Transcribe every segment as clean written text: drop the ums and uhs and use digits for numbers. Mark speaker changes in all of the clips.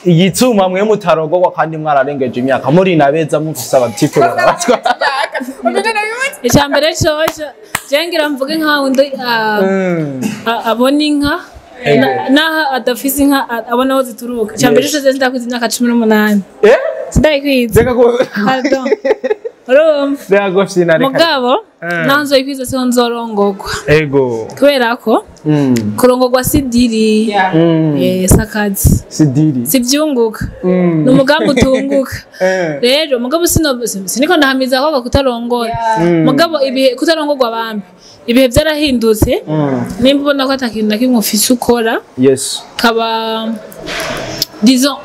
Speaker 1: Igituma mwe mutarogorwa kandi mwararengeje imyaka, muri nabeza, mufise abatipe babatwa.
Speaker 2: Icambere coco, je ngira mvuge nka wundi abona inka naho adafise inka, abona aho zituruka. Icambere coco, ndakwiza imyaka 18.
Speaker 1: Eh?
Speaker 2: Sindayikwiza.
Speaker 1: Reka ko.
Speaker 2: Pardon, urumva?
Speaker 1: Reka ko fyina, reka.
Speaker 2: Mugabo naho nzoyikwiza, siho nzorongorwa. Kubera ko kurongorwa si deal. Si akazi.
Speaker 1: Si deal.
Speaker 2: Si vyunguka, ni umugambi utunguka. Rero mugabo sino siniko ndahamiza ahubwo kutarongora. Mugabo ibihe kutarongorwa, bambi, ibihe byarahindutse. Nimba ubona ko atakintu na kimwe ufise ukora, kaba disons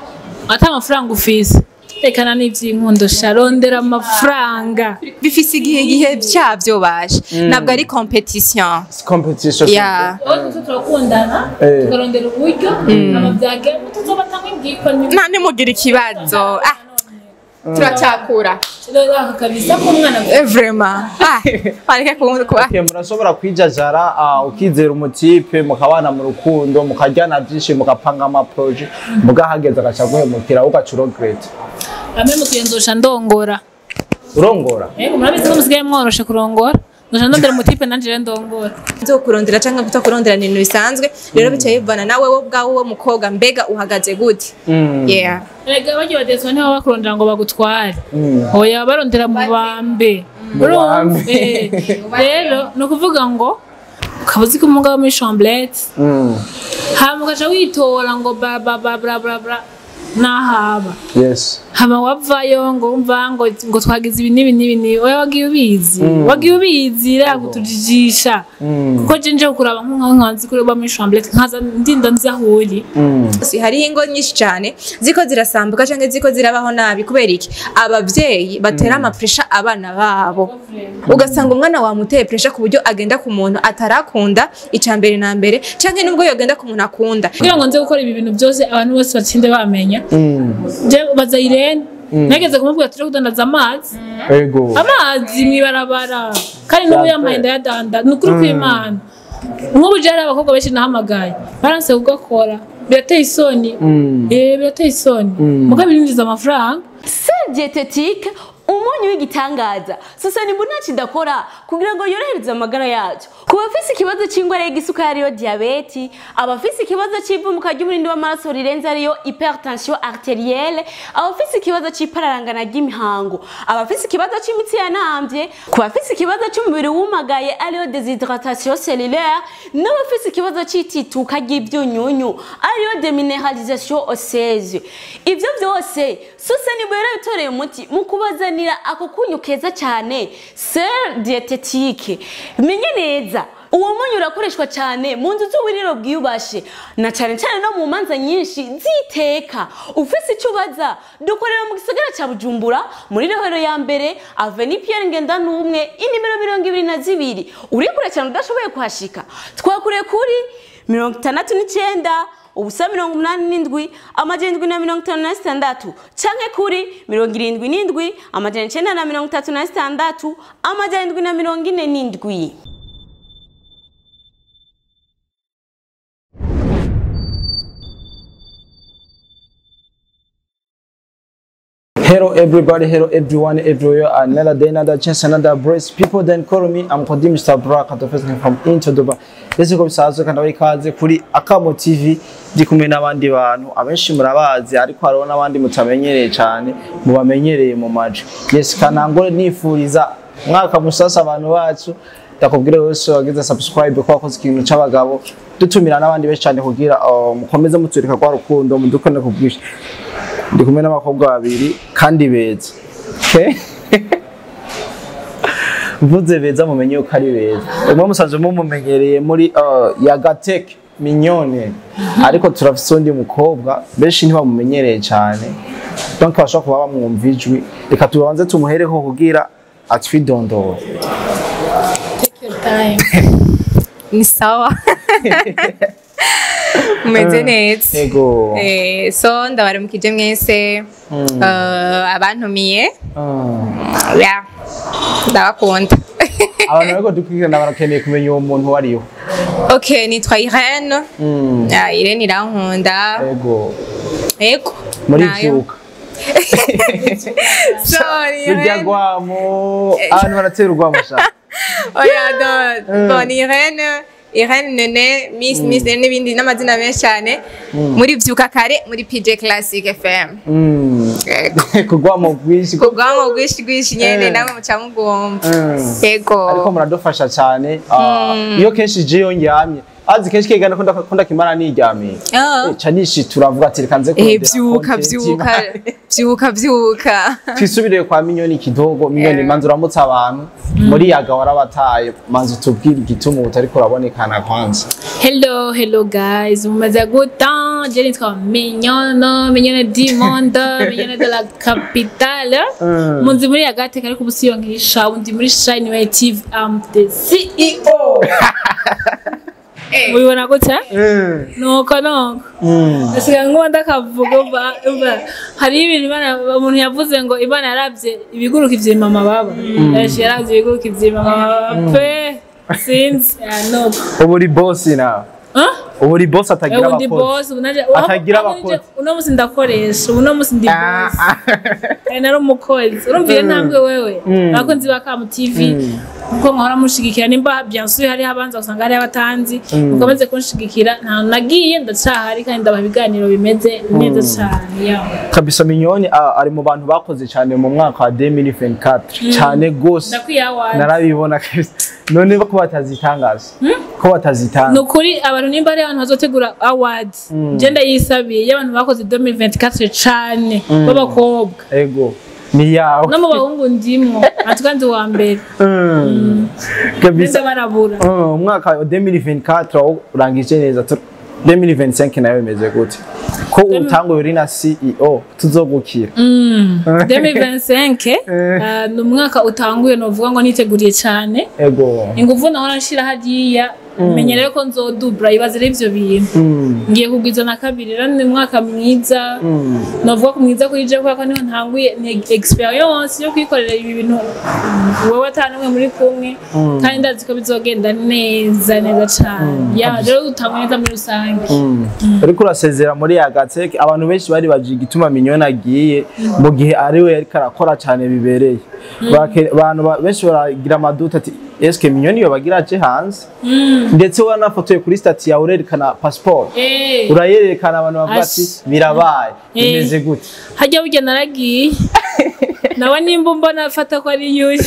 Speaker 2: ata amafaranga ufise, rekana n'ivy'inkundo, sharondera amafaranga.
Speaker 3: Bifise igihe cyabyo baje, ntabwo ari competition.
Speaker 1: Competition.
Speaker 3: Yeah.
Speaker 2: Aho tuzo turakundana, tukarondera uburyo, hama vyagenda tuzobatanga ingiko nyuma.
Speaker 3: Nta ntimugira ikibazo, ah, turacyakura.
Speaker 2: Rero aka kabisa k'umwana.
Speaker 3: Vraiment, ah, bareke kuba.
Speaker 1: Okay, murashobora kwijajara, ukizera umutipe, mukabana mu rukundo, mukaryana byinshi, mugapanga ama projet, mugahageza agaca guhemukira, ugaca uregrette.
Speaker 2: Amwe mukiye nzosha ndongora.
Speaker 1: Urongora?
Speaker 2: Yego, murabizi ko musigaye mworoshe kurongora. Nzosha ndondera umutipe, nanje rero ndongora.
Speaker 3: Kurondera cyangwa kutakurondera ni ibintu bisanzwe. Rero bicaye bivana nawe wowe ubwawe, wowe mukobwa, mbega uhagaze gute? Yeah.
Speaker 2: Erega bagiye badeswa, ntibaba bakurondera ngo bagutware. Oya, barondera mu bambe.
Speaker 1: Mu bambe.
Speaker 2: Urumva? Rero ni ukuvuga ngo ukaba uzi ko umugabo muri chambrette, hama ukaca witora ngo bla bla bla bla bla bla, nahaba hama wavayo ngo umva ngo twagize ibi n'ibi n'ibi n'ibi. Oya, wagiye ubizi, wagiye ubizi rero kutujijisha. Kuko je nje kuraba nkaho nkanzi kuri uba muri chambrette, nkaza ndinda nzi aho uri.
Speaker 3: Si hariho ingo nyinshi cyane ziko zirasambuka cyangwa ziko zirabaho nabi kubera iki? Ababyeyi batera amapresha abana babo, ugasanga umwana wamuteye pressure ku buryo agenda ku muntu atarakunda, icya mbere na mbere, cyangwa nubwo yagenda ku muntu akunda.
Speaker 2: Kugira ngo nze gukora ibi bintu byose, abantu bose batsinde bamenya, je baza Irene, nageze kumubwira turi kudandaza amazi. Amazi mwibarabara, kandi n'ubu yampaye ndayadanda, ni ukuri kw'Imana. Nk'ubu je hari abakobwa benshi nahamagaye baranse kugakora. Birateye isoni, birateye isoni, mugabo birinjiza amafaranga.
Speaker 4: Sel diététique, umunyu w'igitangaza Sosanibu ntacyo idakora kugira ngo yorohereze amagara yacu. Ku bafise ikibazo cy'indwara y'igisukari ariyo diyabeti, abafise ikibazo cy'ivumuka ry'umurindi w'amaraso rirenze ariyo hypertension artérielle, abafise ikibazo cy'ipararangana ry'imihango, abafise ikibazo cy'imitsi yanambye, ku bafise ikibazo cy'umubiri wumagaye ariyo déshydratation cellulaire, n'abafise ikibazo cy'itituka ry'ibyunyunyu ariyo déminéralisation osseuse. Ibyo byose Sosanibu yarabitoreye umuti mu kubazanira ako kunyu keza cyane, sel diététique. Menye neza, uwo munyu urakoreshwa cyane mu nzu z'uburiro bwiyubashe, na cyane cyane no mu manza nyinshi ziteka. Ufise icyo ubaza, dukorera mu gisagara cya Bujumbura, muri Rohero ya mbere, avenue Pierre Ngendanumwe, inimero 22. Uri kure cyane udashoboye kuhashika, twakuriye kuri 69 0 0 87 756, canke kuri 77 936 747.
Speaker 1: Hello everybody, hello everyone, everywhere. Another day, another chance, another brace. People then call me, I'm Kodim Mr. Braka, the first from Into Dubai. Ndetse ko bisanzwe kandi ikaze kuri Akamo TV, ndi kumwe n'abandi bantu abenshi murabazi, ariko hariho n'abandi mutamenyereye cyane, mubamenyereye mu maji. Yes, kanangore nifuriza mwaka musasa abantu bacu. Ndakubwira wese wagize subscribe ko wakoze ikintu c'abagabo, dutumira n'abandi benshi cyane kugira mukomeze mutwereka kwa rukundo mudukone kubwisha. Ndi kumwe n'abakobwa babiri kandi beza. Okay? Mvuze beza mumenye yuko ari beza. Umwe musanzwe mumumenyereye muri Yagatek Mignone, ariko turafise undi mukobwa benshi ntibamumenyereye cyane, donc bashobora kuba bamwumva ijwi. Reka tubanze tumuhereho kugira atwidondore.
Speaker 2: Take your time.
Speaker 3: Ni sawa, mumeze neza?
Speaker 1: Ego.
Speaker 3: So ndabaramukije mwese, abantumiye. Yeah. Ndabakunda.
Speaker 1: Abantu bariko dukurikirana barakeneye kumenya uwo muntu wariho.
Speaker 3: Okay, nitwa Irene. Irene Irankunda.
Speaker 1: Ego.
Speaker 3: Ego.
Speaker 1: Muri vyuka.
Speaker 3: Sorry.
Speaker 1: Burya gwamo abantu baratera urwamo sha.
Speaker 3: Oya, bon Irene, Irene Nene, Miss Miss Nene n'ibindi n'amazina menshi cyane. Muri vyuka kare muri PJ Classic FM. Ego.
Speaker 1: Kugwamo rwinshi.
Speaker 3: Kugwamo rwinshi rwinshi nyene namwe muca mugomba. Ego.
Speaker 1: Ariko muradufasha cyane. Iyo kenshi je yongyamye azi kenshi kegana ko ndakimara niryamiye. Ca nishi turavuga ati reka nze
Speaker 3: kurondera. Vyuka vyuka vyuka vyuka.
Speaker 1: Twisubiriye kwa Minyoni kidogo. Minyoni manzi uramutse abantu muri yaga warabataye, manzi tubwire igituma utariko urabonekana kwanza.
Speaker 2: Hello hello guys, mumaze gute? Je nitwa Mignone, Mignone du monde, Mignone de la capitale. Munzi muri yagateka ariko ubu siyo nkirisha, undi muri Shine Way TV, I'm the CEO. Mubibona gute? Nuko nuko asiga ngo ndakavuga umva hari ibintu Imana umuntu yavuze ngo Imana yaravye ibiguruka ivyima mama baba. Yaravye ibiguruka ivyima mama baba pe sinzi nuko.
Speaker 1: Ubu uri boss na. Ubu uri boss atagira abakozi. Atagira abakozi.
Speaker 2: Uno musi ndakoresha, uno musi ndi boss. Nari umukozi. Urumva iyo ntambwe wewe. Abakunzi ba Kamu TV uko mwahora mushigikira nimba bien sûr hari abanza usanga hari abatanzi mukomeze kunshigikira nta nagiye ndacahari kandi ndabaha ibiganiro bimeze neza cyane.
Speaker 1: Kabisa Mignone ari mu bantu bakoze cyane mu mwaka wa 2024 cyane gose. Narabibona kabisa. None ko batazitangaza. Ko batazitanga.
Speaker 2: Nukuri abantu nimba ari abantu bazotegura award je ndayisabiye y'abantu bakoze 2024 cyane b'abakobwa.
Speaker 1: Ego. Ni yawe.
Speaker 2: No mu bahungu ndimwo atukanze wa mbere.
Speaker 1: Kabisa
Speaker 2: barabura.
Speaker 1: Umwaka wa 2024 urangije neza. 2025 nayo bimeze gute? Ko utanguye uri na CEO tuzogukira.
Speaker 2: 2025 ni umwaka utanguye novuga ngo niteguriye cyane.
Speaker 1: Ego.
Speaker 2: Inguvu nahora nshira hariya menyereye ko nzodubra ibaze ivyo bintu. Ngiye kugwiza na kabiri rero ni umwaka mwiza. Novuga ko mwiza kuri je kuko niho ntanguye experience yo kwikorera ibi bintu wewe atanumwe muri kumwe kandi ndazi ko bizogenda neza neza cyane. Ya rero utanguye neza muri rusange.
Speaker 1: Ariko urasezera muri Yagateke abantu benshi bari baje igituma Mignone agiye mu gihe ari we yariko arakora cyane bibereye. Abantu benshi baragira amaduta ati eske Mignone yo bagira aje hanze. Ndetse wanafotoye kuri statut yawe urerekana passport. Urayerekana abantu bavuga ati birabaye bimeze gute.
Speaker 2: Hajya burya naragiye. Nawe nimba mbona afata ko ari yuri.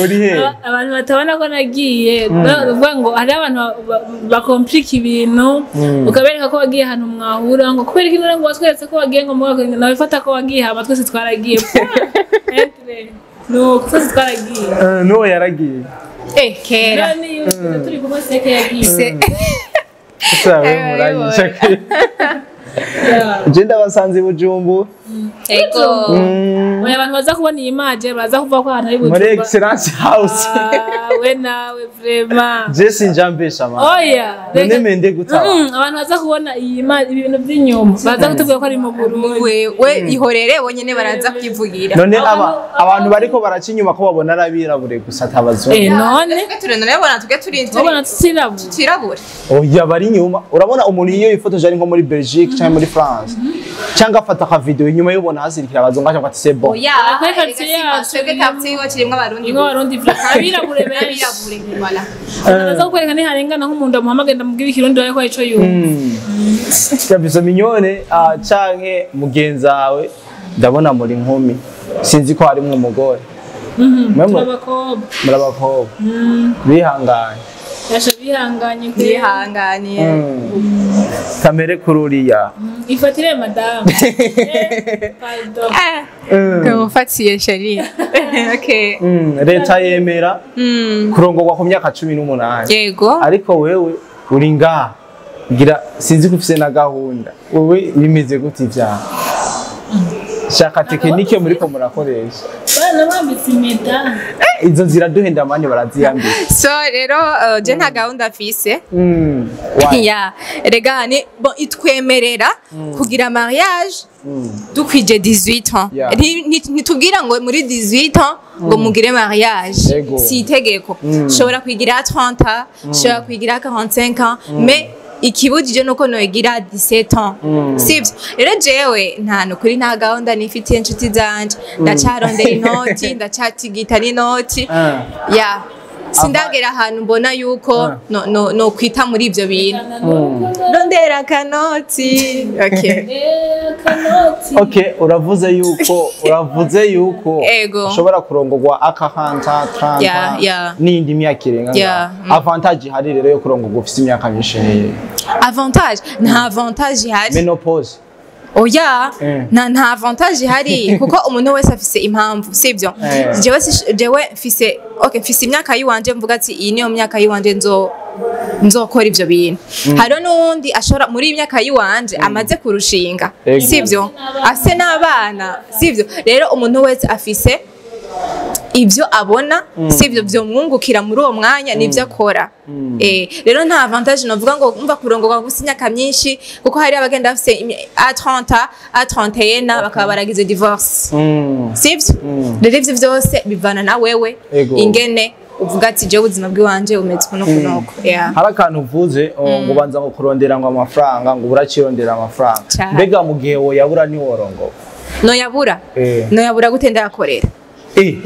Speaker 1: Uri he?
Speaker 2: Abantu batabona ko nagiye. Bavuga ngo hari abantu bakomplika ibintu ukabereka ko wagiye ahantu mwahura ngo kubera iki none ngo watweretse ko wagiye ngo mwaka nawe fata ko wagiye hama twese twaragiye. No, twese twaragiye.
Speaker 1: No yaragiye.
Speaker 3: Kera.
Speaker 2: Turi kumwe seke yagiye.
Speaker 1: Sawe muranyisha. Je ndabasanze Bujumbu.
Speaker 3: Ego.
Speaker 2: Oya abantu baza kubona iyi image baza kuvuga ko ahantu ari Bujumbu.
Speaker 1: Muri Excellence House.
Speaker 2: We nawe vraiment.
Speaker 1: Je sinjambesha ma.
Speaker 2: Oya.
Speaker 1: None mende gutaba.
Speaker 2: Abantu baza kubona iyi image ibintu by'inyuma baza kutubwira ko ari mu Burundi.
Speaker 3: We ihorere bonyene baraza kwivugira.
Speaker 1: None abantu bariko baraca inyuma ko babona arabirabure gusa atabazungu.
Speaker 2: None
Speaker 3: turenabona tuge
Speaker 2: turinze.
Speaker 3: Tutirabure.
Speaker 1: Oya bari inyuma. Urabona umuntu iyo yifotoje ari nko muri Belgique cyangwa muri France. Cyangwa afata ka video inyuma yubona hasirikira abazungu acha ati c'est bon.
Speaker 3: Oya, twebwe quartier iwacu irimwo abarundi.
Speaker 2: Irimwo abarundi abirabure benshi.
Speaker 3: Abirabure voilà.
Speaker 2: Ndaza kukwereka niharengana nk'umuntu amuhamagara ndamubwira ikirundi ariko ico yumva.
Speaker 1: Kabisa Mignone canke mugenzi wawe ndabona muri nkumi sinzi ko harimwo umugore. Muri abakobwa. Bihanganye.
Speaker 2: Yasha bihanganye
Speaker 3: bihanganye.
Speaker 1: Kamere kururiya.
Speaker 2: Ifatire madame. Pardon.
Speaker 3: Kamufatiye chérie. Okay.
Speaker 1: Leta yemera kurongorwa ku myaka 18.
Speaker 3: Yego.
Speaker 1: Ariko wewe uri ngaha ngira sinzi ko ufise na gahunda. Wewe bimeze gute ivyaha? Shaka technique muriko murakoresha.
Speaker 2: Bana bambitse impeta.
Speaker 1: Izo ziraduhenda mani baraziyambika.
Speaker 3: So rero je nta gahunda mfise.
Speaker 1: Why?
Speaker 3: Ya, rega ni bon itwemerera kugira mariage dukwije 18 ans.
Speaker 1: Yeah.
Speaker 3: Ntitubwira ngo muri 18 ans ngo mugire mariage.
Speaker 1: Ego.
Speaker 3: Si itegeko. Ushobora kwigira 30 ans, ushobora kwigira 45 ans, mais ikibujije nuko noyigira 17 ans. Sivyo? Rero jewe nta nukuri nta gahunda nifitiye inshuti zanje. Ndacarondera inoti, ndacatigita n'inoti. Ya. Sindagera ahantu mbona yuko no kwita muri ivyo bintu. Rondera kanoti. Okay.
Speaker 2: Kanoti.
Speaker 1: Okay, uravuze yuko
Speaker 3: Ego.
Speaker 1: ushobora kurongorwa akahanta 30
Speaker 3: Yeah, yeah.
Speaker 1: n'indi myaka irenga.
Speaker 3: Yeah.
Speaker 1: Avantage ihari rero yo kurongorwa ufise imyaka myinshi ni
Speaker 3: Avantage, nta avantage ihari.
Speaker 1: menopause.
Speaker 3: Oya, nta avantage ihari kuko umuntu wese afise impamvu, sivyo? Jewe mfise okay, mfise imyaka yiwanje mvuga ati iyi niyo myaka yiwanje nzokora ivyo bintu. Hariho n'uwundi ashobora muri iyi myaka yiwanje amaze kurushinga, sivyo? Afise n'abana, sivyo? Rero umuntu wese afise ivyo abona, sivyo vyomwungukira muri uwo mwanya nivyo akora. Rero nta avantage novuga ngo umva kurongorwa gusa imyaka myinshi kuko hari abagenda bafise a 30 a 31 bakaba baragize divorce. Sivyo? Rero ivyo vyose bivana na wewe ingene uvuga ati jewe ubuzima bw'iwanje umeze kuno kunoko. Yeah.
Speaker 1: Hari akantu uvuze ngo banza ngo kurondera ngo amafaranga ngo buracirondera amafaranga. Mbega mu gihe woyabura ni worongo?
Speaker 3: No yabura. No yabura gute ndayakorera?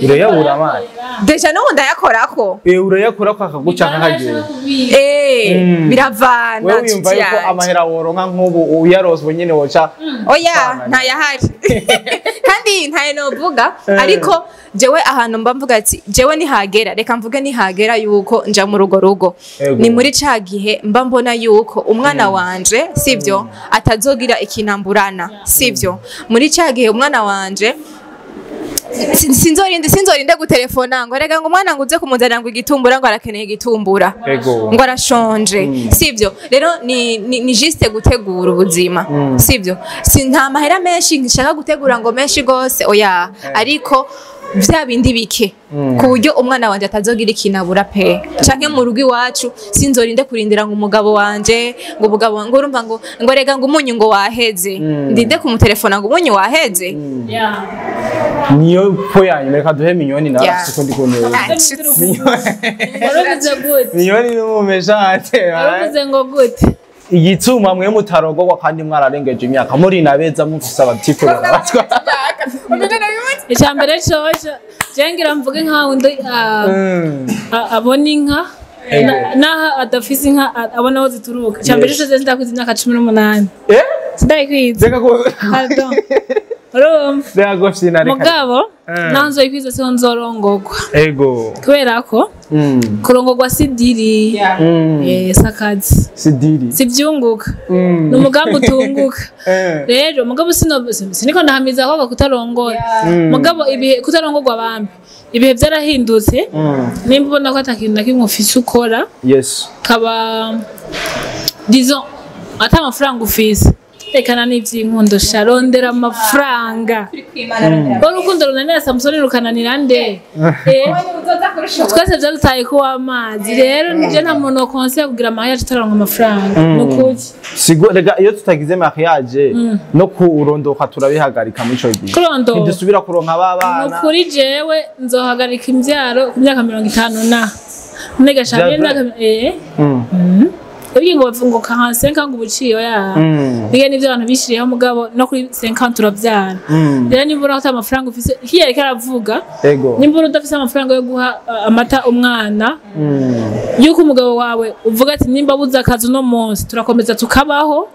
Speaker 1: Urayabura mani.
Speaker 3: Deja no ndayakorako.
Speaker 1: Urayakora ko akaguca nkagera.
Speaker 3: Biravana.
Speaker 1: Wewe wiyumva yuko amahera woronka nk'ubu uyaroswe nyene woca.
Speaker 3: Oya, ntayahari. Kandi ntaye novuga ariko jewe ahantu mba mvuga ati jewe nihagera reka mvuge nihagera yuko nja mu rugo rugo. Ni muri ca gihe mba mbona yuko umwana wanje sivyo atazogira ikinamburana sivyo. Muri ca gihe umwana wanje sinzorinde gutelefona ngo rega ngo umwana ngo uze kumuzanira ngo igitumbura ngo arakeneye igitumbura ngo arashonje sivyo. Rero ni juste gutegura ubuzima sivyo. Si nta mahera menshi nshaka gutegura ngo menshi gose oya, ariko vya bindi bike ku buryo umwana wanje atazogira ikinabura pe. Canke mu rugo iwacu sinzorinde kurindira ngo umugabo wanje ngo umugabo ngo urumva ngo rega ngo umunyu ngo waheze ndinde kumutelefona ngo umunyu waheze.
Speaker 1: Niyo po yanyu reka duhe minyoni na siko ndi kuntu. Minyoni n'umumeshate.
Speaker 2: Waravuze ngo gute?
Speaker 1: Igituma mwe mutarogorwa kandi mwararengeje imyaka muri nabeza mufise abatipe babatwa.
Speaker 2: Icambere coco jengira mvuge nka undi abona inka naha adafise inka abona aho zituruka. Icambere coco ndakwiza imyaka 18. Sindayikwiza. Pardon. Mugabo nanzo ikwiza se nzorongogwa.
Speaker 1: Ego.
Speaker 2: Kubera ko kurongogwa si diri. Sakazi.
Speaker 1: Si diri.
Speaker 2: Si vyunguka. Ni umugambi utunguka. Rero mugabo siniko ndahamiza ko kutarongora. Mugabo ibihe kutarongogwa bambi. Ibihe byarahindutse. Nimba ubona ko atakintu na kimwe ufise ukora.
Speaker 1: Yes.
Speaker 2: Kaba disons ata amafaranga ufise. Rekana n'ivyinkundo sharondera amafaranga. Urukundo runanira Samson rukananira nde? Twese byadutaye ko amazi. Rero nije nta muntu conseil kugira mariage tutaronka amafaranga. Nukuki?
Speaker 1: Sigo rega iyo tutagize mariage no kurondoka turabihagarika muri ico gihe. Ntidusubira kuronka abana.
Speaker 2: Nukuri jewe nzohagarika imvyaro ku myaka 50 na. Nega shamye imyaka Ibyo ngo 45 ngo ubuciyo ya. Nige nivyo abantu bishiriyeho mugabo no kuri 50 turavyara. Rero nimba ufite amafaranga ufise iki yareka aravuga. Nimba udafise amafaranga yo guha amata umwana. Yuko umugabo wawe uvuga ati nimba buza akazi no munsi turakomeza tukabaho.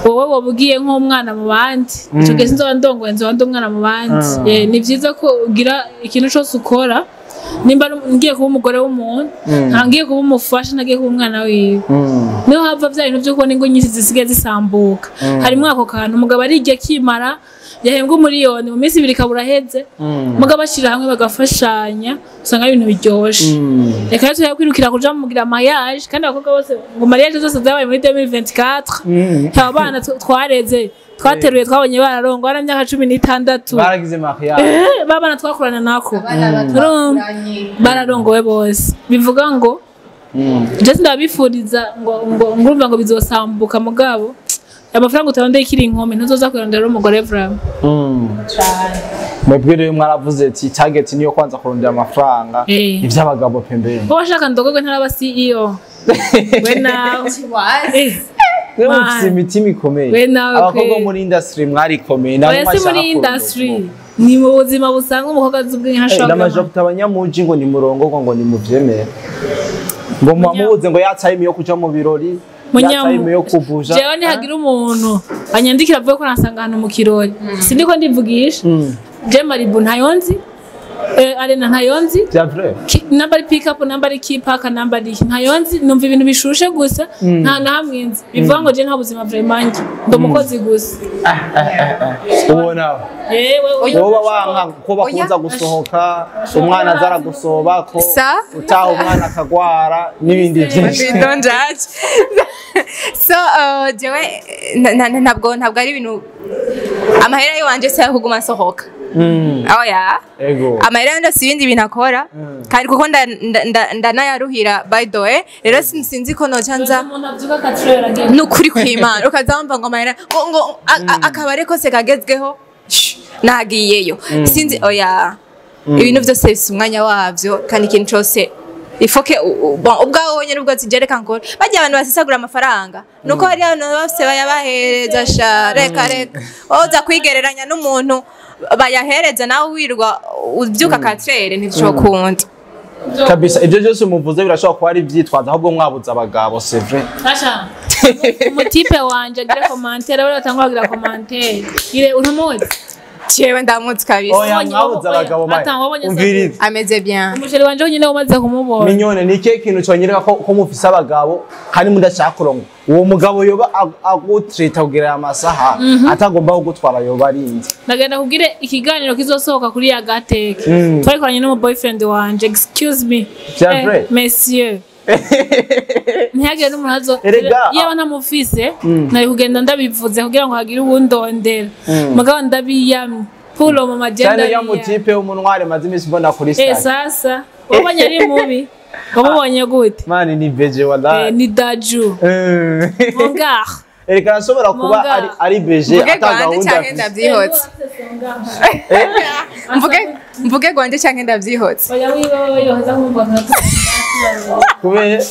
Speaker 2: Wowe wobugiye nk'umwana mu bandi. Ico gihe sinzoba ndongoye nzoba ndi umwana mu bandi. Ni vyiza ko ugira ikintu cose ukora. Nimba ngiye kuba umugore w'umuntu ntangiye kuba umufasha ntagiye kuba umwana wiwe. Niho hava vya bintu byo kubona ingo nyinshi zisigaye zisambuka. Harimo ako kantu umugabo arijya akimara Yahembwa umuriyoni mu minsi ibiri ikabura aheze. Mugabo bashira hamwe bagafashanya, usanga ari ibintu biryoshe. Reka rero tujya kwirukira kuja mugira mariage, kandi abakobwa bose ngo mariage zose zabaye muri 2024. Aba bana twareze, twateruye, twabonye bararongwa na myaka 16.
Speaker 1: Baragize mariage.
Speaker 2: Babana twakorana nako bararongowe bose. Bivuga ngo je ndabifuriza ngo ngurumva ngo bizosambuka, mugabo amafaranga utarondeye ikiri inkumi ntuzoza kurondera umugore vraiment.
Speaker 1: Mwebwe rero mwaravuze ati target niyo kwanza kurondera amafaranga, ivy'abagabo pembeni.
Speaker 2: Wowe washaka ndogogwe ntaraba CEO. We nawe
Speaker 1: Mwe mufise imitima ikomeye. Abakobwa muri industry mwarikomeye.
Speaker 2: Oya, si muri industry, ni mu buzima busanzwe umukobwa azi ubwenge ntashobora.
Speaker 1: Ndamaje kuta abanyamuji ngo ni murongo ngo ni muvyemere. Ngo mubamubuze ngo ya time yo kuja mu birori, ya time yo kubuja.
Speaker 2: Jewe ntihagira umuntu anyandikira avuye ko nasanga ahantu mu kirori. Sindiko ndivugisha. Je Maribu ntayonzi. Arena ntayonzi.
Speaker 1: C'est vrai.
Speaker 2: Namba ari pick up, namba ari keep park, namba ari ntayonzi, numva ibintu bishushe gusa, nta na hamwe nzi. Bivuga ngo je nta buzima vraiment ngi. Ndi umukozi gusa.
Speaker 1: Ubona woba wanka ko bakunza gusohoka, umwana azara gusoba ko utaha umwana akagwara n'ibindi byinshi.
Speaker 3: Don't judge. So jewe ntabwo ari ibintu amahera yanje se kuguma nsohoka. Oya.
Speaker 1: Ego.
Speaker 3: Amahera yanje si ibindi bintu akora. Kandi kuko ndanayaruhira by the way. Rero sinzi ko noca nza nukuri kw'Imana ukazamva ngo amahera ngo akabare kose kagezweho nagiyeyo. Sinzi oya. Ibintu byose bifise umwanya wavyo, kandi ikintu cose ifoke ubwawe wenyine ubwo zigereka ngo bajya abantu basesagura amafaranga nuko hari abantu bafise bayabahereza sha reka reka oza kwigereranya n'umuntu bayahereza nawe wirwa ubyuka katrere ntivyokunda
Speaker 1: kabisa. Ibyo byose muvuze birashobora kuba ari ivyitwazo, ahubwo mwabuze abagabo, c'est vrai.
Speaker 2: Sasha, umutipe wanje agira commentaire, abari batangwa kugira commentaire ire urumuzi.
Speaker 3: Jewe ndamutse kabisa.
Speaker 1: Oya, mwabuze abagabo maye. Umvirize.
Speaker 3: Ameze bien.
Speaker 2: Umusheri wanje nyine umaze kumubona.
Speaker 1: Minyone ni ikihe kintu cyonyereka ko mufise abagabo kandi mudashaka kurongo? Uwo mugabo yoba agutrita kugira amasaha atagomba kugutwara yoba arinze.
Speaker 2: Ndagenda kubwire ikiganiro kizosohoka kuri ya gateke. Twarikoranye n'umu boyfriend wanje, excuse me. Monsieur. Ntihagire n'umuntu azo yaba ntamufise nari kugenda ndabivuze kugira ngo hagire uwundondera. Mugabo ndabiyamye. Pulo mu magenda.
Speaker 1: Cyane ya mutipe umunware maze imisi mbona kuri stade.
Speaker 2: Sasa wabonye ari mubi. Wabonye gute?
Speaker 1: Mani ni beje wallahi.
Speaker 2: Ni daju. Mon gars.
Speaker 1: Ereka arashobora kuba ari beje atagahunda.
Speaker 3: Mvuge ndabyihotse. Mvuge gwanje canke ndabyihotse.
Speaker 2: Oya wiwe yoheza kumva nka
Speaker 1: kubera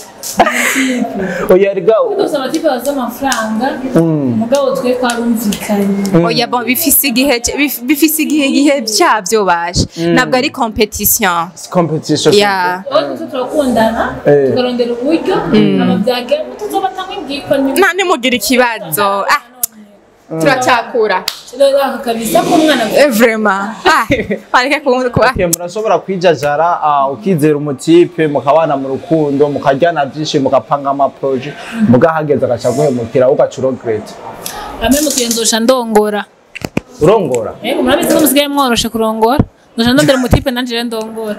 Speaker 1: oya erega
Speaker 2: dufite amatipe bazi amafaranga, mugabo twe twarumvikanye.
Speaker 3: Oya bon, bifise igihe bifise igihe cyavyo baje. Ntabwo ari competition.
Speaker 1: Competition.
Speaker 3: Yeah.
Speaker 2: Twe turakundana, tukarondera uburyo, amavyage tuzobatanga ingiko nyuma.
Speaker 3: Nta nimugira ikibazo. Turacakura.
Speaker 2: Rero kabisa ko umwana
Speaker 3: vraiment. Areke kuba.
Speaker 1: Okay, murashobora kwijajara ukizera umutipe mukabana mu rukundo mukajyana byinshi mukapanga ama projet mugahageza agaca guhemukira ugaca regret.
Speaker 2: Amwe mukiyenzosha ndongora.
Speaker 1: Urongora?
Speaker 2: Yego, murabizi ko musigaye mworoshe kurongora. Ndosha ndondera umutipe nanje ndongora.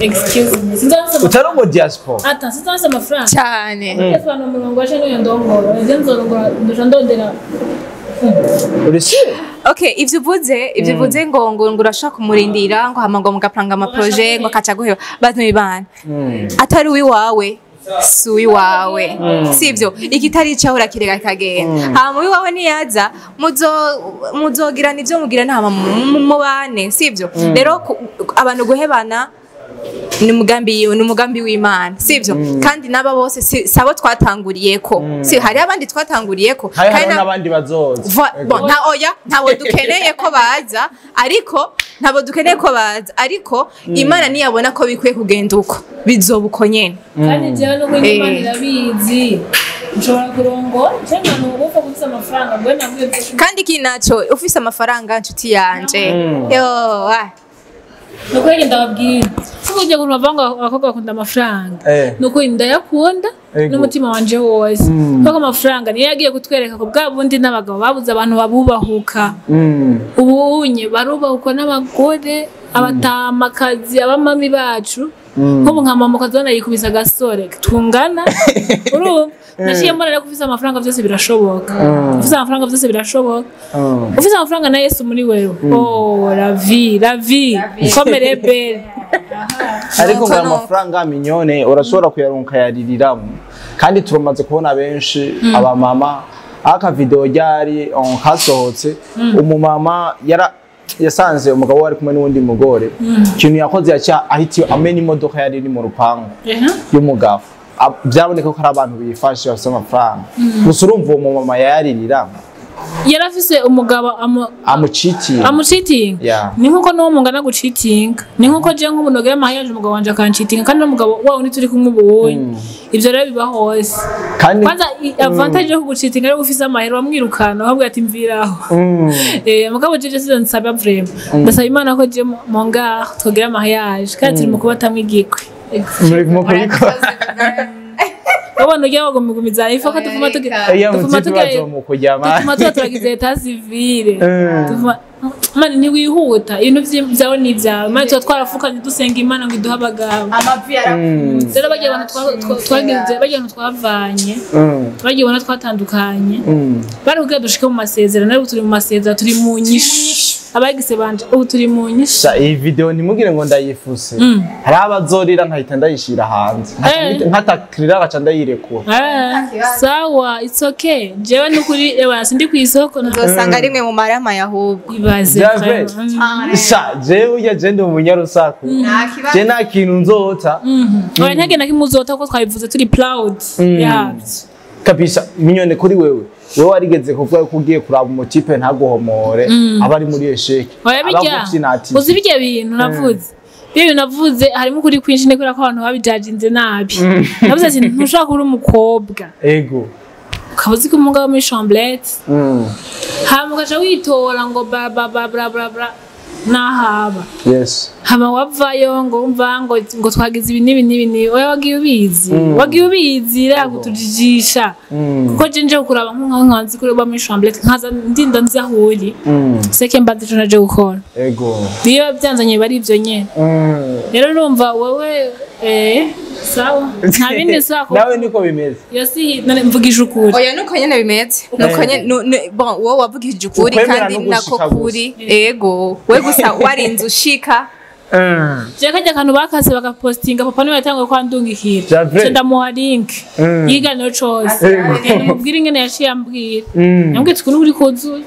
Speaker 2: Excuse me. Sinzanse
Speaker 1: utari mu diaspora.
Speaker 2: Ata sinzanse amafaranga.
Speaker 3: Cyane.
Speaker 2: Ndetse umurongo waje n'uyo ndongora. Nje nzorongora ndosha ndondera.
Speaker 3: Okay, ivyo uvuze ngo ngo urashaka kumurindira ngo hama ngo mugapanga ama projet ngo kaca guheba bantu bibana. Atari uwiwawe si uwiwawe. Sivyo ikitari cyaho urakireka kagenda. Hama uwiwawe niyaza muzogirana ivyo mugirana hama mubane, sivyo? Rero abantu guhebana ni umugambi w'Imana, sivyo? Kandi naba bose sabo twatanguriyeko. Si hari abandi twatanguriyeko,
Speaker 1: kandi nabandi bazoza.
Speaker 3: Bon, nta oya, ntabo dukeneye ko baza, ariko ntabo dukeneye ko baza, ariko Imana niyabona ko bikwiye kugenda uko, bizoba uko nyene.
Speaker 2: Kandi jewe no Imana irabizi. Nshobora kurongora cyangwa nubufa gufisa amafaranga gwe nabwiye.
Speaker 3: Kandi kinaco ufise amafaranga nshuti yanje. Yo,
Speaker 2: nuko ndababwira Kujya kuntu bavuga ngo abakobwa bakunda amafaranga, nuko ndayakunda n'umutima wanje wose, kuko amafaranga niyo yagiye kutwereka ko bwa bundi n'abagabo babuze abantu babubahuka. Ubunye barubahukwa n'abagore, abatamakazi, abamami bacu. Nk'ubu nka mama ukazona yikubisa agasore tungana, urumva naciye mbona rero ko ufise amafaranga byose birashoboka. Ufise amafaranga byose birashoboka. Ufise amafaranga na Yesu muri wewe, oh la vie, la vie comme les belles.
Speaker 1: Ariko ngo amafaranga minyone urashobora kuyaronka yaririramo, kandi turamaze kubona benshi abamama. Aka video ryari kasohotse, umumama yara yasanze umugabo wari kumwe n'uwundi mugore. Ikintu yakoze, yaca ahitiye amena imodoka yari iri mu rupangu y'umugabo. Byaboneka ko ari abantu bifashe bafite amafaranga gusa. Urumva uwo mumama yayaririra.
Speaker 2: Yarafise umugabo
Speaker 1: amucitiye.
Speaker 2: Amucitinga. Ni nkuko n'uwo mungana gucitinga, ni nkuko je nk'ubu nogira mariage umugabo wanje akancitinga, kandi n'umugabo wawe ntituri kumwe ubunye. Ivyo rero biba hose.
Speaker 1: Kandi
Speaker 2: kwanza avantage yo kugucitinga ari ufise amahera, wamwirukana wabwira ati mviraho. Mugabo je je nsaba vraiment, ndasaba Imana ko je mon gars twogira mariage, kandi turi mu kubatamwe igikwe.
Speaker 1: Muri mu kubikora.
Speaker 2: Babona ujya bagumiza ifo ko tuvuma tugira
Speaker 1: iyo
Speaker 2: tuvuma
Speaker 1: mutipe
Speaker 2: tugira
Speaker 1: bazomukujyama.
Speaker 2: Tuvuma tuba turagize état civil. Tuvuma mani ntiwihuta, ibintu byawe ni ibyawe mani. Tuba twarafukanye dusenga Imana ngo iduhe abagabo.
Speaker 3: Amavi yarakunze.
Speaker 2: Rero bagiye abantu twagize, bagiye abantu twavanye, bagiye ubona twatandukanye, bari kugira dushike mu masezerano. Ariko turi mu masezerano, turi mu nyishu. Abagise banje ubu turi mu nyishu.
Speaker 1: Sha, iyi video ntimugire ngo ndayifuse. Hari abazorira nkahita ndayishira hanze, nkatakirira ngaca ndayirekura.
Speaker 2: Sawa, it's okay. Jewe nukuri ewa sindi ku isoko
Speaker 3: Uzosanga rimwe mu marama ahubwo.
Speaker 2: Ibaze.
Speaker 1: Bya vrai.
Speaker 2: Vraiment.
Speaker 1: Sha, jewe urya je ndi umunyarusaku, je nta kintu nzota.
Speaker 2: Oya, ntagenda kimuzota ko twabivuze turi proud yabyo.
Speaker 1: Kabisa. Minyone, kuri wewe, wewe warigeze kuvuga ko ugiye kuraba umutipe ntaguhomore, aba ari muri échec.
Speaker 2: Oya, bijya uzi bijya bintu navuze, ibyo bintu navuze harimo ukuri kwinshi, ni kubera ko abantu babijajinze nabi. Navuze ati ntushobora kuba uri umukobwa ukaba uzi ko umugabo muri chambrette, hama ukaca witora ngo ba ba ba bla bla bla nahaba, hama wavayo ngo umva ngo twagize ibi n'ibi n'ibi n'ibi. Oya, wagiye ubizi, wagiye ubizi rero kutujijisha, kuko je nje kukuraba nkaho nkanzi kuri uba muri chambrette, nkaza ndinda nzi aho uri, seke mbazi ico naje gukora. Iyo byanzanye bari ivyo nyene. Rero urumva wowe, sawa, nta bindi sawa.
Speaker 1: Nawe niko bimeze.
Speaker 2: Iyo si none mvugisha ukuri.
Speaker 3: Oya, nuko nyene bimeze, nuko nyene bon, wowe wavugishije ukuri.
Speaker 1: Ukwemera
Speaker 3: Kandi
Speaker 1: no
Speaker 3: nako
Speaker 1: gushika.
Speaker 3: Kuri ego we gusa warinze ushika.
Speaker 2: Je kajya akantu bakase bagapostinga, papa niwe yatanguye kwandungikira.
Speaker 1: Vya vrai?
Speaker 2: Ce ndamuha link y'ikiganiro cose. Mubwire ingene yaciye ambwira. Yambwiye ati ukuntu uri kuzuye.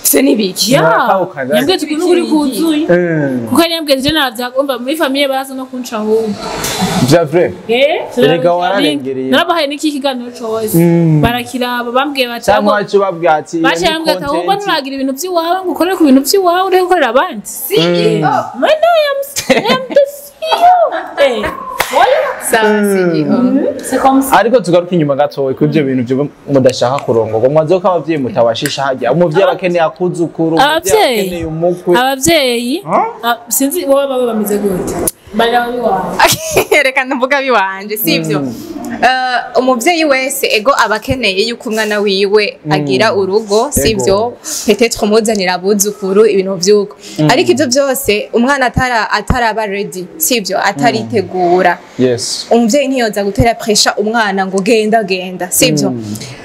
Speaker 3: Se nibiki?
Speaker 2: Ya,
Speaker 1: Murakawukana.
Speaker 2: yambwiye ati ukuntu uri kuzuye, kuko yari yambwiye ati je navyagomba muri famille baza no kunca ahubwo.
Speaker 1: Vya vrai. Erega wararengereye.
Speaker 2: Narabahaye n'iki kiganiro cose, barakiraba, bambwiye bati
Speaker 1: Cyangwa wacu babwira ati iyo
Speaker 2: baciye
Speaker 1: ni
Speaker 2: bambwira ati ahubwo
Speaker 1: content.
Speaker 2: nturagira ibintu by'iwawe ngo ukorere ku bintu by'iwawe, ureke gukorera abandi.
Speaker 3: CEO.
Speaker 2: Man, I am the CEO. Voilà.
Speaker 3: Sawa, CEO.
Speaker 2: C'est comme ça.
Speaker 1: Ariko tugaruke inyuma gatoya kuri ibyo bintu byo mudashaka kurongorwa. Mwaze ko abavyeyi mutabashisha hajya, umuvyeyi aba akeneye akuzukuru, umuvyeyi aba
Speaker 2: Abavyeyi.
Speaker 1: akeneye umukwe.
Speaker 2: Abavyeyi, sinzi wowe baba bameze gute. Barira ababi.
Speaker 3: Reka ndavuga abiwanje, sivyo? Umuvyeyi wese ego aba akeneye yuko umwana wiwe agira urugo, sivyo? Peut-être umuzanira abuzukuru, ibintu vy'uko. Ariko ivyo byose umwana ataraba ready, sivyo? Ataritegura, umuvyeyi ntiyoza gutera pressure umwana ngo genda genda, sivyo?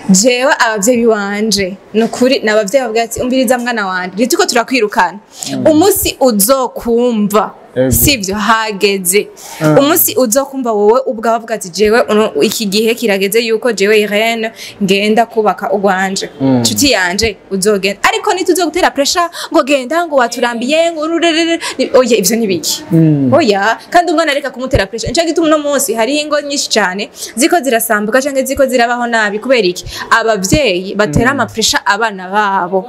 Speaker 3: Jewe abavyeyi banje nukuri ni abavyeyi bavuga ati umviriza mwana wanje, ntituko turakwirukana, umunsi uzokumva, sivyo, hageze umunsi uzokumva wowe ubwawe avuga ati jewe iki gihe kirageze yuko jewe Irene ngenda kubaka urwanje, nshuti yanje, uzogenda. Ariko ntituzogutera pressure ngo genda, ngo waturambiye, ngo rurerere. Oya, ivyo nibiki? Oya. Kandi umwana reka kumutera pressure. Nico gituma uno munsi hariho ingo nyinshi cyane ziko zirasambuka canke ziko zirabaho nabi. Kubera iki? Abavyeyi batera ama pressure abana babo,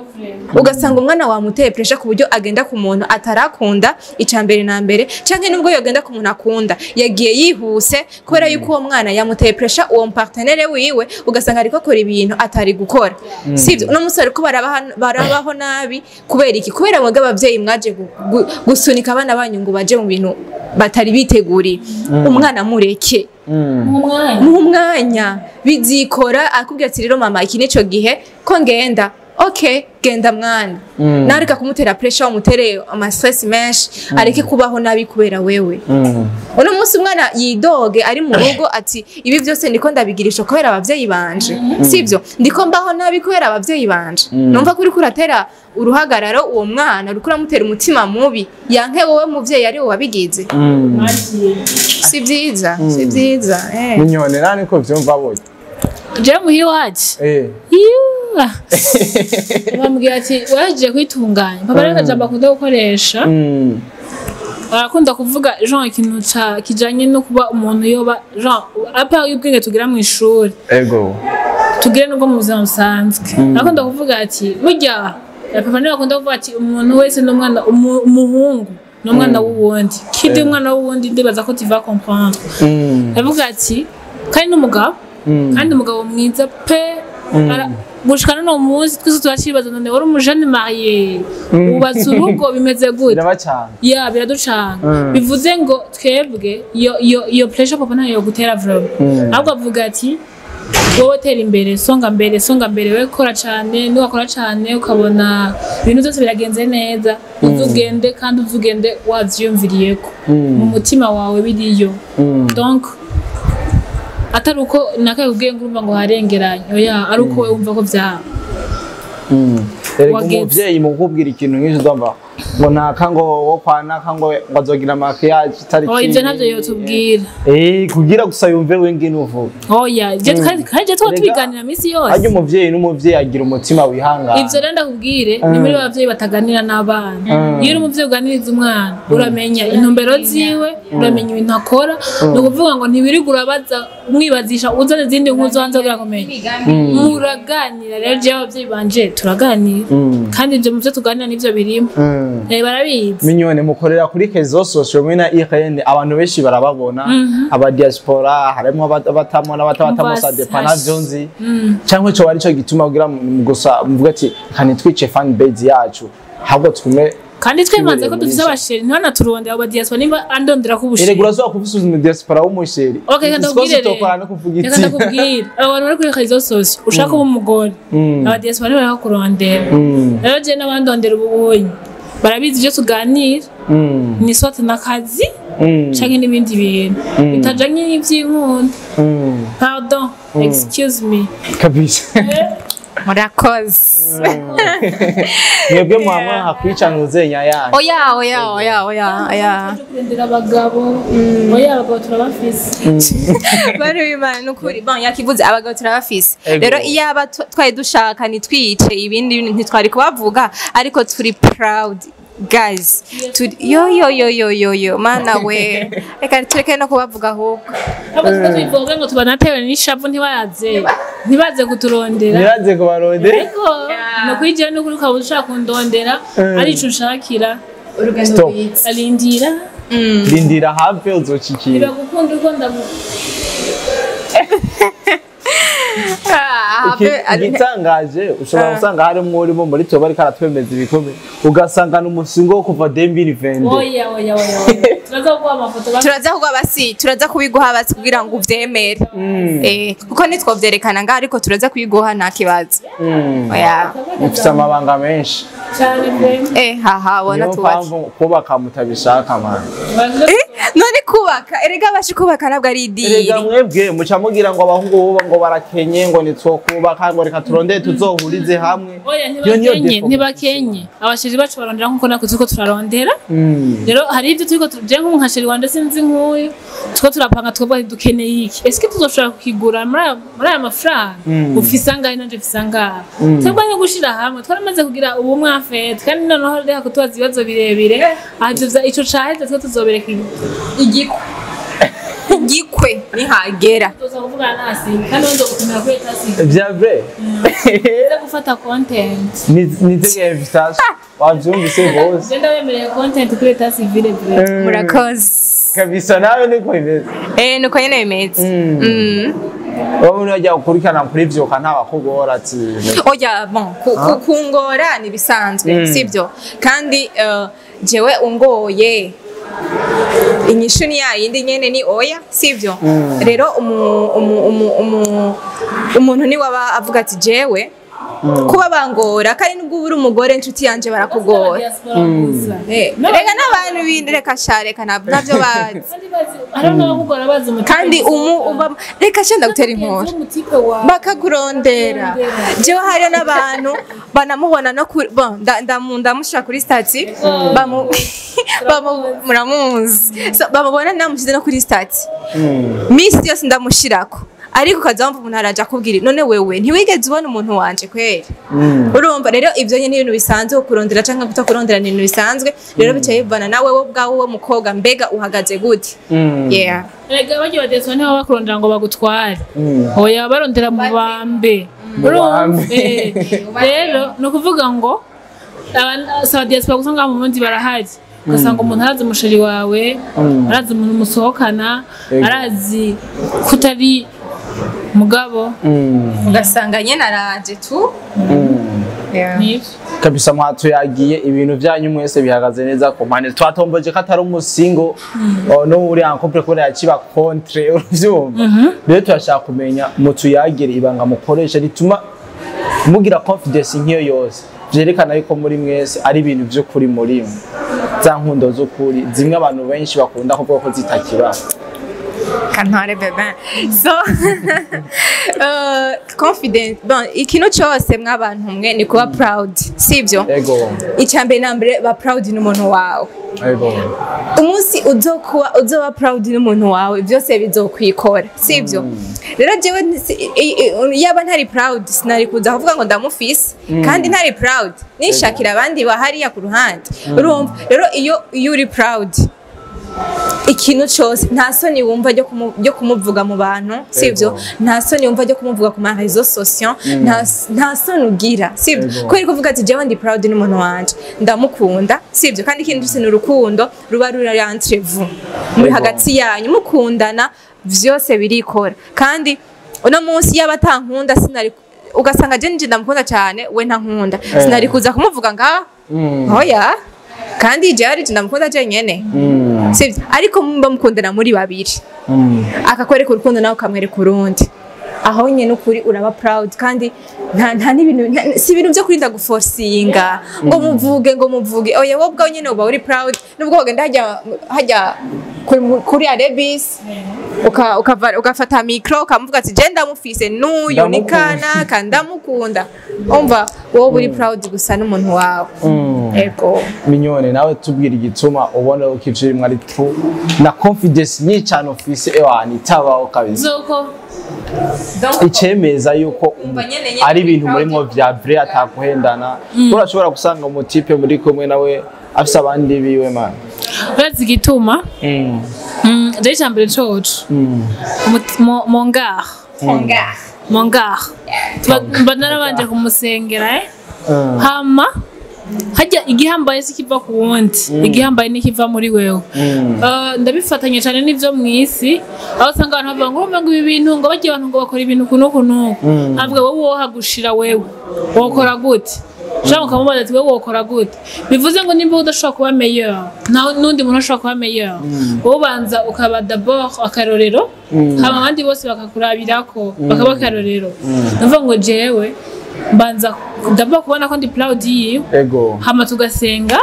Speaker 3: ugasanga umwana wamuteye pressure ku buryo agenda ku muntu atarakunda. Ica mbere na na mbere, canke nubwo yogenda ku muntu akunda yagiye yihuse kubera yuko uwo mwana yamuteye pressure, uwo partenaire wiwe, ugasanga ariko akora ibintu atari gukora. Sivyo? Uno munsi ariko barabaho nabi kubera iki? Kubera mwebwe abavyeyi mwaje gusunika abana banyu ngo baje mu bintu batari biteguriye. Umwana mureke, muhe umwanya, bizikora. Akubwira ati rero mama, iki nico gihe ko ngenda. Okay, genda mwana. Nareka kumutera pressure, umutere ama stress menshi, areke kubaho nabi kubera wewe. Uno munsi umwana yidoge ari mu rugo ati ibi byose ndiko ndabigirisha kubera abavyeyi banje. Sivyo? Ndiko mbaho nabi kubera abavyeyi banje. Numva kuri kuratera uruhagararo uwo mwana, uriko uramutera umutima mubi, yanke wowe muvyeyi ari wowe wabigize. Si vyiza, si vyiza.
Speaker 1: Minyone nani ko vyumva boye?
Speaker 2: Je muhira wacu. Bambwira ati waje kwitunganya. Papa reka jambo akunda gukoresha. Arakunda kuvuga genre ikintu kijanye no kuba umuntu yoba genre apa y'ubwenge tugira mu ishuri.
Speaker 1: Ego.
Speaker 2: Tugire nubwo mu buzima busanzwe. Arakunda kuvuga ati burya papa niwe akunda kuvuga ati umuntu wese n'umwana, umuhungu n'umwana w'uwundi. Kidi umwana w'uwundi ndibaza ko tu vas comprendre. Avuga ati kandi n'umugabo, kandi umugabo mwiza pe. Gushika no munsi twese turacibaza none wari umujene marié ubatse urugo bimeze gute?
Speaker 1: Birabacanga.
Speaker 2: Ya biraducanga. Bivuze ngo twebwe iyo pressure papa ntayo gutera vraiment. Ahubwo avuga ati wowe tera imbere, songa mbere, songa mbere, we kora cyane, niwakora cyane ukabona ibintu byose biragenze neza, uzugende kandi uzugende wavyiyumviriyeko mu mutima wawe biriyo. Donc atari uko nakakubwiye ngo urumva ngo harengeranye, oya, ari uko wumva ko vya
Speaker 1: Erega umuvyeyi mu kukubwira ikintu nk'icyo uzumva ngo naka ngo wo kwa naka ngo azogira maquillage itari.
Speaker 2: Oya, ivyo ntavyo yotubwira.
Speaker 1: Kugira gusa yumve we ngene uvuga.
Speaker 2: Oya, ivyo kandi tuba tubiganira misi yose.
Speaker 1: Harya umuvyeyi n'umuvyeyi agira umutima wihangana.
Speaker 2: Ivyo rero ndakubwire ni muri abavyeyi bataganira n'abana. Iyo uri umuvyeyi uganiriza umwana, uramenya intumbero ziwe, uramenya ibintu akora. Ni ukuvuga ngo ntiwirirwa urabaza umwibazisha uzane izindi nkuru zo hanze kugira ngo umenye. Muraganira rero, jewe abavyeyi banje turaganira. Kandi ivyo mu vyo tuganira nivyo birimo. Barabizi.
Speaker 1: Minyone mukorera kuri réseaux sociaux mwe na Irene, abantu benshi barababona, aba diaspora harimo abatamo n'abatabatamo ça dépend navyo nzi. Cyangwa ico bari cyo gituma kugira gusa muvuga ati kandi twice fan base yacu ahubwo tume.
Speaker 2: Kandi twemanze ko dufise abasheri ntibanaturondera abo diaspora nimba andondera ko ubusheri.
Speaker 1: Erega urazoba kufisuza diaspora w'umusheri.
Speaker 2: Okay, kandi ndakubwire
Speaker 1: tokora no kuvuga
Speaker 2: iki. Reka ndakubwire abantu bari kuri réseaux sociaux ushaka kuba umugore, aba diaspora ntibarakurondera. Rero je n'abandondera ububonye barabizi ibyo tuganira, ni sote n'akazi canke n'ibindi bintu bitajanye n'ivy'inkunda. Pardon, excuse me.
Speaker 1: Kabisa.
Speaker 3: Murakoze.
Speaker 1: Mwebwe mwamwa hakwicanuze nyaya.
Speaker 3: Oya oya oya oya oya.
Speaker 2: Kurindira abagabo. Oya, abagabo turabafise.
Speaker 3: Bari bimana nukuri. Bon, yakivuze abagabo turabafise. Rero iyo aba twari dushaka nitwice ibindi ntitwari kubavuga, ariko turi proud guys. Yo yo yo yo yo yo mana we. Reka tureke no kubavuga ahubwo.
Speaker 2: Abo tubivuga ngo tubanatewe n'ishavu ntibaze. Ntibaze kuturondera.
Speaker 1: Ntibaze kubarondera.
Speaker 2: Ariko no kwijya no kuri ukaba ushaka kundondera ari ico ushakira.
Speaker 3: Urugendo rwiza.
Speaker 2: Alindira.
Speaker 1: Lindira have uzocikira.
Speaker 2: Ndagukunda uko ndagukunda.
Speaker 1: Igitangaje ushobora gusanga harimo urimo muri twe bari karatwemeza ibikomeye, ugasanga n'umusingo wo kuva 2020.
Speaker 2: Oya oya oya. Turaza kuguha amafoto.
Speaker 3: Turaza kuguha basi, turaza kubiguha basi kugira ngo uvyemere. Kuko nitwovyerekana ngaha ariko turaza kubiguha nta kibazo. Oya.
Speaker 1: Mufite amabanga menshi.
Speaker 2: Cyane pe.
Speaker 3: Haha wona tubaze.
Speaker 1: Kubaka mutabishaka man.
Speaker 3: None kubaka, erega bashi kubaka nabwo ari idiri.
Speaker 1: Erega mwebwe muca mugira ngo abahungu bo ngo barakenye ngo nitwokubaka ngo reka turondere tuzohurize hamwe.
Speaker 2: Oya, ntibakenye, ntibakenye. Abashiri bacu barondera nkuko natwe turiko turarondera. Rero hari ibyo turiko tuje nka sheri wanje sinzi nkuyu. Tuko turapanga twebwe dukeneye iki. Eske tuzoshobora kukigura muri aya mafaranga? Ufise angahe nanje mfise angahe? Twebwe no gushira hamwe twaramaze kugira ubumwe afete kandi noneho reka kutubaza ibibazo birebire. Aho ico caheze twe tuzobereka igiko.
Speaker 3: Gikwe nihagera.
Speaker 2: Tuza kuvugana nasi kandi nzo gutumira kuri tasi.
Speaker 1: Vya vrai.
Speaker 2: Nza gufata content.
Speaker 1: Nitege invitation. Wavyumvise bose.
Speaker 2: Genda wemereye content kuri tasi vile vile.
Speaker 3: Murakoze.
Speaker 1: Kabisa, nawe niko bimeze.
Speaker 3: Eh, nuko nyene bimeze.
Speaker 1: Wowe unajya ukurikirana kuri vyuka ntabakugora ati?
Speaker 3: Oya, bon, kungora ni bisanzwe, sibyo? Kandi jewe ungoye, inyishu ni yayindi nyene, ni oya, sivyo? Rero umuntu ni waba avuga ati jewe kuba bangora, kandi nubwo uba uri umugore inshuti yanje barakugora.
Speaker 2: Diaspora gusa.
Speaker 3: Rega n'abantu bindi, reka sha, reka ntabyo bazi.
Speaker 2: Kandi bazi, hariho n'abakugora bazi umutima.
Speaker 3: Kandi umu uba reka sha, ndagutera inkuru.
Speaker 2: Umutipe wawe.
Speaker 3: Bakakurondera. Jewe hariyo n'abantu banamubona no kuri, bon, ndamushira kuri statut, bamu bamu muramuzi. So, bamubona namushyize no kuri statut misi yose ndamushirako, ariko ukaza wumva umuntu araja akubwira: "None wewe ntiwigeze ubona umuntu wanje kweri?" Urumva rero ivyo nyene ni ibintu bisanzwe. Kurondera canke kutakurondera ni ibintu bisanzwe. Rero bicaye bivana nawe wowe ubwawe, wo mukobwa, mbega uhagaze gute? Yeah.
Speaker 2: Erega bagiye badeswa, ntibaba bakurondera ngo bagutware. Oya, barondera mu bambe.
Speaker 1: Mu bambe.
Speaker 2: Rero ni ukuvuga ngo si aba diaspora gusa, ngaha mu Burundi barahari. Ugasanga umuntu arazi umusheri wawe, arazi umuntu musohokana, arazi ko utari mugabo.
Speaker 3: Ugasanga nyene araje tu. Yeah.
Speaker 2: Nivyo.
Speaker 1: Kabisa, mwatuyagiye ibintu byanyu mwese bihagaze neza ku mpande. Twatomboje ko atari umusingo no uri en couple kubera yakiba contre, uruvyumva. Rero turashaka kumenya, mutuyagire ibanga mukoresha rituma mugira confidence nk'iyo yose, vyerekana yuko muri mwese ari ibintu vy'ukuri, muri mwe za nkundo z'ukuri zimwe abantu benshi bakunda kuvuga ko zitakiba.
Speaker 3: Kantare bebe. So confident, bon, ikintu cyose mw'abantu mwe ni kuba proud, sibyo?
Speaker 1: Ego.
Speaker 3: Icya mbere na mbere, ba proud n'umuntu wawe.
Speaker 1: Ego.
Speaker 3: Umunsi uzokuba uzoba proud n'umuntu wawe, byose bizokwikora, sibyo? Rero jewe yaba ntari proud sinari kuza kuvuga ngo ndamufise, kandi ntari proud nishakira abandi bahariya ku ruhande. Urumva rero iyo uri proud, ikintu cyose nta soni wumva ryo kumuvuga mu bantu, sibyo? Nta soni wumva ryo kumuvuga ku ma réseaux sociaux, nta soni ugira, sibyo? Kubera kuvuga ati jewe ndi proud n'umuntu wanje, ndamukunda, sibyo? Kandi ikindi cyose ni urukundo ruba ruri entre vous, muri hagati yanyu mukundana, vyose birikora. Kandi uno munsi yaba atankunda sinari, ugasanga je nje ndamukunda cyane, we ntankunda, sinari kuza kumuvuga ngaha. Oya, kandi jewe ari je ndamukunda jenyene, sibyo? Ariko mumba mukundana muri babiri, akakwereka urukundo nawe ukamwereka urundi, aho nyine ukuri uraba proud. Kandi nta n'ibintu si ibintu byo kurinda guforcinga ngo muvuge, ngo muvuge. Oya, wowe ubwawe nyine uba uri proud, nubwo wagenda hajya kuri Arebis, ugafata micro ukamuvuga ati je ndamufise n'uyu ni
Speaker 1: Ndamukunda.
Speaker 3: Kanaka ndamukunda. Umva, wowe uri proud gusa n'umuntu wawe. Ego.
Speaker 1: Mignone, nawe tubwira igituma ubona ko ivyo urimwo ari true na confidence nyinshi cyane ufise, ewana itabaho kabisa.
Speaker 2: Zoko.
Speaker 1: Icemeza yuko
Speaker 3: Umva nyene
Speaker 1: ari ibintu
Speaker 3: proud
Speaker 1: murimwo
Speaker 3: yo
Speaker 1: vya vrai, ataguhendana. Urashobora gusanga umutipe muri kumwe nawe afise abandi biwe, man.
Speaker 2: Urazi igituma? Jewe icambere coco, mon gars, mon gars, mba narabanje kumusengera, eh? Hama hajya igihambaye si kiva ku wundi, igihambaye nikiva muri wewe. Ndabifatanya cyane n'ivyo mw'isi, aho usanga abantu bavuga ngo urumva ngo ibi bintu, ngo bagiye abantu ngo bakora ibintu kuno kuno, ntabwo wowe wohagushira, wewe wokora gute? Ushobora ukamubaza ati wowe wokora gute? Bivuze ngo nimba udashobora kuba meilleur, nta n'undi muntu ashobora kuba meilleur. Wowe ubanza ukaba d'abord akarorero, hama abandi bose bakakurabirako bakaba akarorero. Ndavuga ngo jewe mbanza d'abord kubona ko ndi proud yiwe, hama tugasenga,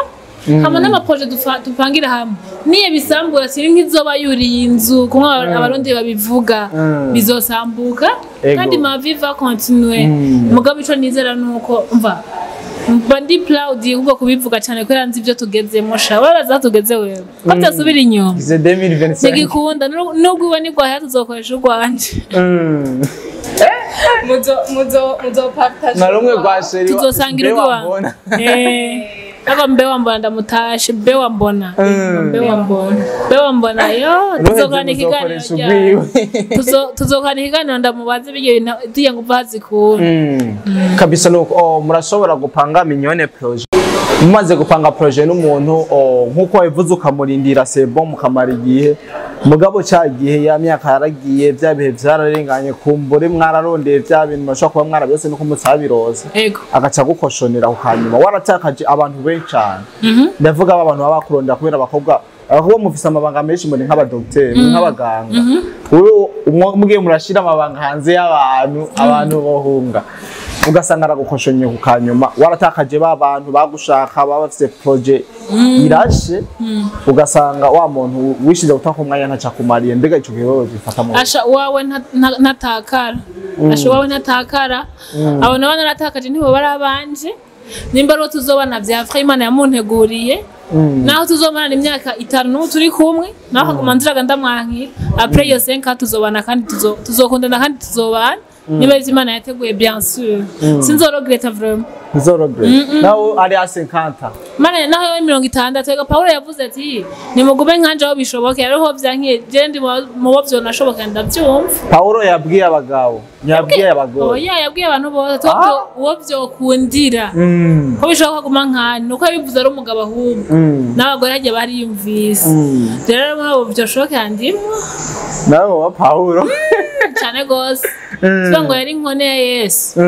Speaker 2: hama n'amaprojet dupangira hamwe, niyo bisambura siri nk'izoba yuriye inzu kumwe Abarundi babivuga, bizosambuka. Kandi ma vie va continuer. Mugabo ico nizera nuko mva mba ndi proud ahubwo kubivuga cyane kubera nzi ibyo tugezemo. Sha, waraza tugeze wewe ko byasubira inyuma.
Speaker 1: Ize 2025.
Speaker 2: Ntigikunda nubwo iwe nigwahera tuzokoresha urwanje.
Speaker 3: Muzo muzo muzo partage.
Speaker 1: Na rumwe rwa chéri.
Speaker 2: Tuzosangira
Speaker 1: mbe
Speaker 2: urwanje.
Speaker 1: wambona.
Speaker 2: Eh. Ako mbe wambona ndamutashe mbe wambona mbe wambona mbe wambona yo tuzokana ikiganiro tuzokana ikiganiro ndamubaze bijye tuye ngo bazikura
Speaker 1: kabisa nuko murashobora gupanga mignonne projet mumaze gupanga projet n'umuntu nkuko wabivuze ukamurindira c'est bon mukamara igihe mugabo cya gihe ya myaka yaragiye bya bihe byararenganye kumbure mwararondeye bya bintu mashobora kuba mwarabyose nuko mutabiroza agaca gukoshonera ku kanyuma waratakaje abantu benshi cyane ndavuga aba bantu baba bakurondera kubera abakobwa mufise amabanga menshi muri nk'abadokiteri nk'abaganga mugiye murashira amabanga hanze y'abantu abantu bohunga ugasanga aragukoshonye ku kanyuma waratakaje ba bantu bagushaka baba bafise projet irashe ugasanga wa muntu wishize gutaka umwanya ntacakumariye mbega ico gihe wewe bifata mu
Speaker 2: asha wawe ntatakara asha wawe ntatakara abo nabo naratakaje ntibo barabanje nimba ro tuzobana vya frère Imana yamunteguriye naho tuzomarana imyaka 5 n'ubu turi kumwe naho kaguma nziraga ndamwankira après iyo 5 tuzobana kandi tuzokundana kandi tuzobana niba Imana yateguye bien sûr sinzorogreta vraiment
Speaker 1: nzorogreta naho ari a 50
Speaker 2: Mana naho yo 60 ega Paulo yavuze ati nimugume nkanje aho bishoboke ariho byankiye je ndi mu bo byo nashoboka ndabyumva
Speaker 1: Paulo yabwiye abagabo yabwiye abagore
Speaker 2: oya yabwiye abantu bose uwo byokundira ko bishoboka kuguma nkanje nuko yabivuze ari umugabo ahubwo n'abagore hagiye bariyumvise rero muri abo byoshoboka ndimo
Speaker 1: nawe wa Paulo
Speaker 2: cyane gose ngo yari inkone ya Yesu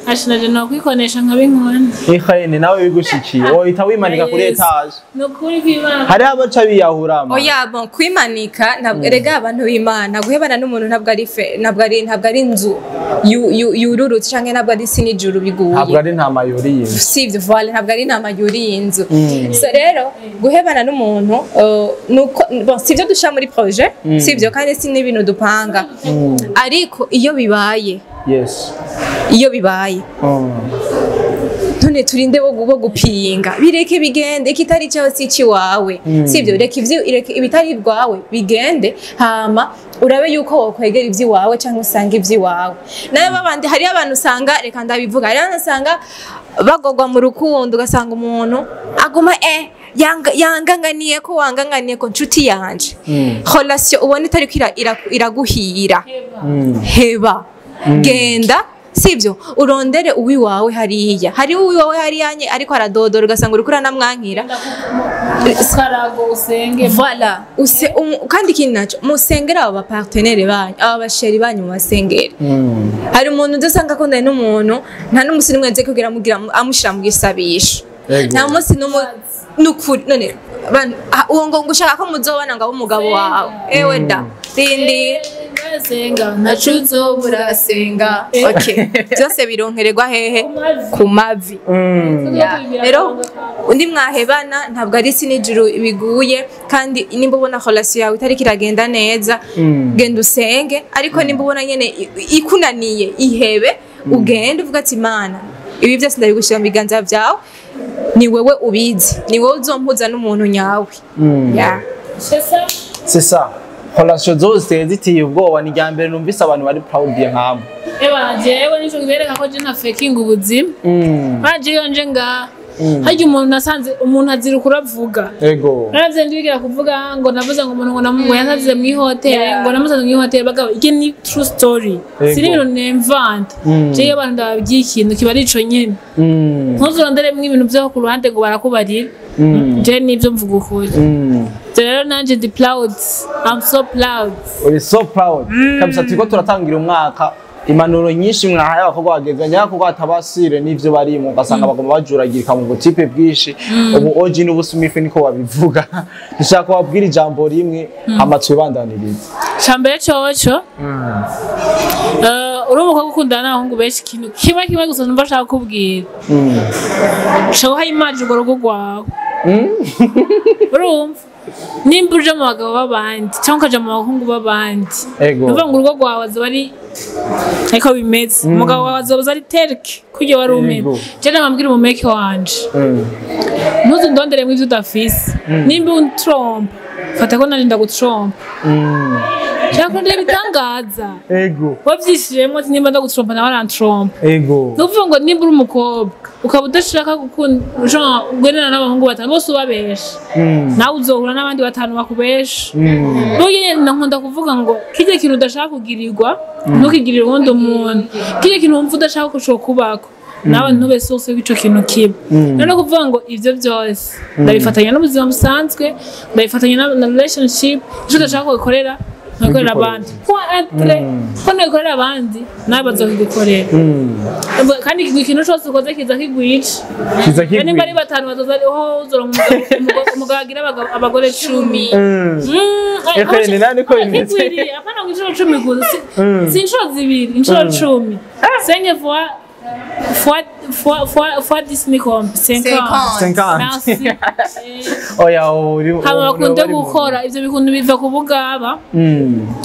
Speaker 2: ashinaje no kwikonesha nka binkone
Speaker 1: ihene nawe bigushikiye wohita wimanika kuri etage
Speaker 2: nukuri kwimana
Speaker 1: hari abaca biyahura
Speaker 3: oya bon kwimanika ntabwo erega abantu b'Imana guhebana n'umuntu ntabwo ari ntabwo ari inzu yururutse canke ntabwo ari isi n'ijuru biguye
Speaker 1: ntabwo ari ntama yuriye inzu
Speaker 3: sivyo voilà ntabwo ari ntama yuriye inzu so rero guhebana n'umuntu nuko bon sivyo dusha muri projet sivyo kandi si n'ibintu dupanga ariko iyo bibaye
Speaker 1: yes
Speaker 3: iyo bibaye none turinde bo gupinga bireke bigende ikitari cyawe si iwawe sivyo reka ivyo ibitari bwawe bigende hama urabe yuko wokwegera iby'iwawe cyangwa usanga iby'iwawe nayo babandi hari abantu usanga reka ndabivuga hari abantu usanga bagogwa mu rukundo ugasanga umuntu aguma yanganganiye ko wanganganiye ko nshuti yanje relation ubona itari iraguhira heba genda sivyo urondere uwiwawe hariya hari uwiwawe hariyanye ariko aradodora ugasanga uriko uranamwankira
Speaker 2: ukarago usenge
Speaker 3: voilà kandi ikindi naco musengere abo bapartenere banyu aba basheri banyu mubasengere hari umuntu udasanga akundanye n'umuntu nta n'umusi n'umwe aze kugira amushira mu gisabisho nta munsi n'umwe nukuri none uwo ngo ushaka ko muzobana ngo abe umugabo wawe ewe da rindi
Speaker 2: senga nacuzo
Speaker 3: burasenga okay byose bironkererwa hehe ku mavi rero undi mwahebana ntabwo ari isi n'ijuru biguye kandi nimba ubona relation yawe itari kiragenda neza genda usenge ariko nimba ubona nyene ikunaniye ihebe ugende uvuga ati Imana ibi byose ndabigushira mu biganza byawe ni wewe ubizi ni wewe uzompuza n'umuntu nyawe
Speaker 1: c'est ça relation zose zitiye ubwoba ni ryambere numvise abantu bari proud ya nkamwe
Speaker 2: eba jewe nico kibereka ko je na faking ubuzima baje iyo nje nga harya umuntu nasanze umuntu azira kuravuga
Speaker 1: ego
Speaker 2: naravye ndibigira kuvuga ngo navuze ngo umuntu ngo namugo yansaze mu hotel ngo namusanze mu hotel bagabo iki ni true story siri ibintu nemvanta je iyo abantu ndababwiye ikintu kiba ari ico nyene ntuzuronderemwo ibintu vyo ku ruhande ngo barakubarira je nivyo mvuga ukuri rero nanje ndi proud I'm so proud
Speaker 1: uri so proud kabisa turiko turatangira umwaka impanuro nyinshi mwahaye abakobwa bageze nyako batabasire n'ivyo barimo ugasanga bagomba bajuragirika mu butipe bwinshi ubu oji n'ubusumife niko babivuga dushaka kubabwira ijambo rimwe amatwi bandaniriza
Speaker 2: cambere coco uri umukobwa ukundana n'abahungu benshi ikintu kimwe kimwe gusa numva ashaka kukubwira shaka uha imaje urwo rugo rwawe urumva nimba uje mu bagabo b'abandi cyangwa ukaja mu bahungu b'abandi nuvuga ngo urugo rwawe azoba ari ariko bimeze umugabo wawe azoba ari terike kurya wari umeze je namabwira umumeke wanje ntuzundonderemwo ivyo udafise nimba untrompa fata ko nanje ndagutrompa Cyakurondera ibitangaza.
Speaker 1: Ego.
Speaker 2: Wavyishiremo ati nimba ndagutrompa nawe arantrompa.
Speaker 1: Ego.
Speaker 2: Ni ukuvuga ngo nimba uri umukobwa ukaba udashaka gukunda genre ugendana n'abahungu batanu bose ubabesha, nawe uzohura n'abandi batanu bakubesha. Burya nyene nkunda kuvuga ngo kirya kintu udashaka kugirirwa ntukigirire uwundi muntu, kirya kintu wumva udashaka ko cokubako nawe ntube source y'ico kintu kiba. Rero kuvuga ngo ivyo byose ndabifatanya n'ubuzima busanzwe, ndabifatanya na relationship, ico udashaka kubikorera ntubikorera abandi. Ko ntubikorera abandi nawe bazokigukorera. Kandi ikintu cose ukoze kiza kigwica.
Speaker 1: Kiza
Speaker 2: Rero nimba ari
Speaker 1: kigwi.
Speaker 2: batanu bazoza oh uzoronka umugabo agira abagore 10.
Speaker 1: Eko ni nani ko bimeze?
Speaker 2: Kigwiriye, apana ngo inshuro 10 gusa. Si inshuro zibiri, inshuro 10. Cinq fois fois fois fois fois 10 ni comme 50.
Speaker 1: 50.
Speaker 2: Merci.
Speaker 1: Oya uri.
Speaker 2: Hama bakunde gukora ivyo bikuntu biva ku bugaba.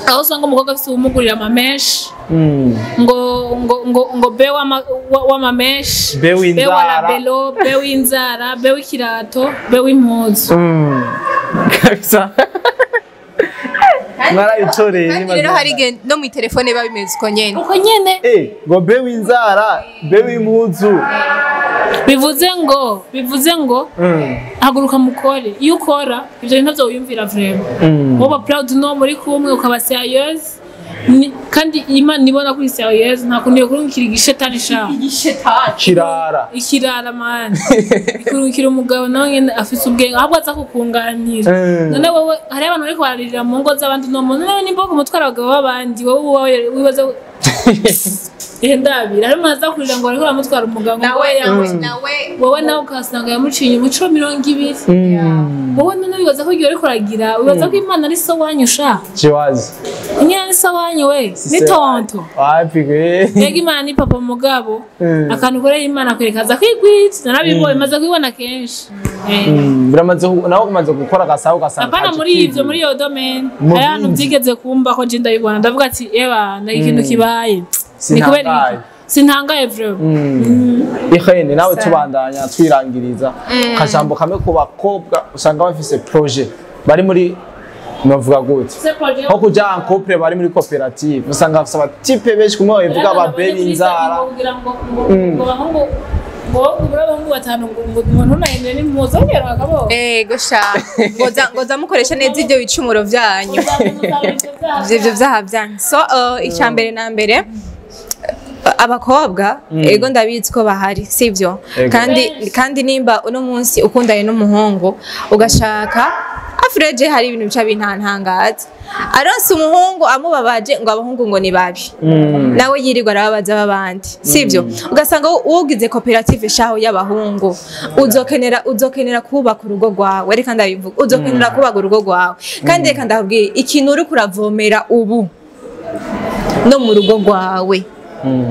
Speaker 2: Aho usanga umukobwa afise uwumugurira amamenshi. Ngo ngo ngo ngo be w'amamenshi,
Speaker 1: Be w'inzara.
Speaker 2: be wa labelo, be w'inzara, be w'ikirato, be w'impuzu.
Speaker 1: Kabisa. Mwarabitoreye.
Speaker 3: Kandi rero hari igihe no mu telefone biba bimeze uko nyene.
Speaker 2: Uko nyene.
Speaker 1: Ngo be w'inzara, be w'impuzu.
Speaker 2: Bivuze ngo haguruka mukore. Iyo ukora ivyo bintu ntabyo wiyumvira vraiment. Woba proud no muri kumwe ukaba sérieuse. Kandi Imana ibona kuri sérieuse nta kuntu yokurungikira igishetani sha.
Speaker 1: Kirara.
Speaker 2: Ikirara man. Ikurungikira umugabo nawe nyene afise ubwenge ahubwo aza kukunganira. None wowe hari abantu bariko bararira mu ngo z'abandi no muntu nawe nimba umutwara abagabo b'abandi wowe wibaza ndabira hari umuntu aza kurira ngo bariko baramutwara umugabo
Speaker 3: Nawe
Speaker 2: wowe nawe ukasanga yamuciye umuco 20. Wowe none wibaza ko igihe uriko uragira wibaza ko Imana ari so wanyu sha.
Speaker 1: Kiwazi.
Speaker 2: Imana ari so wanyu we ni tonto.
Speaker 1: Wapi gwe.
Speaker 2: Yego Imana ni papa mugabo. Akantu ukoreye Imana akwereka aza kwigwiza narabibonye maze kubibona kenshi.
Speaker 1: Biramaze nawe umaze gukora agasaho ugasanga
Speaker 2: Apana muri ivyo muri iyo domaine. Hari ahantu byigeze kumba ko je ndabibona ndavuga ati eba na ikintu kibaye. Ni kubera iki? Sintangaye vraiment.
Speaker 1: Ihene nawe tubandanya twirangiriza kajambo kamwe ku bakobwa usanga bafise projet bari muri navuga gute nko kuja en couple bari muri coopérative usanga bafise abatipe benshi kumwe bavuga aba baby inzara
Speaker 2: kugira ngo ngo bahungu ngo abahungu batanu ngo umuntu nahindure n'impuzu ongera bakabo.
Speaker 3: Ego sha ngoza mukoresha neza ibyo bicumuro byanyu. Ivyo vyaha byanyu. So icya mbere na mbere abakobwa ego ndabizi ko bahari sivyo, kandi nimba uno munsi ukundanye n'umuhungu ugashaka afreje hari ibintu bica bintantangaza aronse umuhungu amubabaje ngo abahungu ngo ni babi nawe yirirwa arababaza babandi sivyo, ugasanga ugize koperative shaho y'abahungu uzokenera kubaka urugo rwawe. Reka ndabivuga, uzokenera kubaka urugo rwawe. Kandi reka ndababwira ikintu uri kuravomera ubu no mu rugo rwawe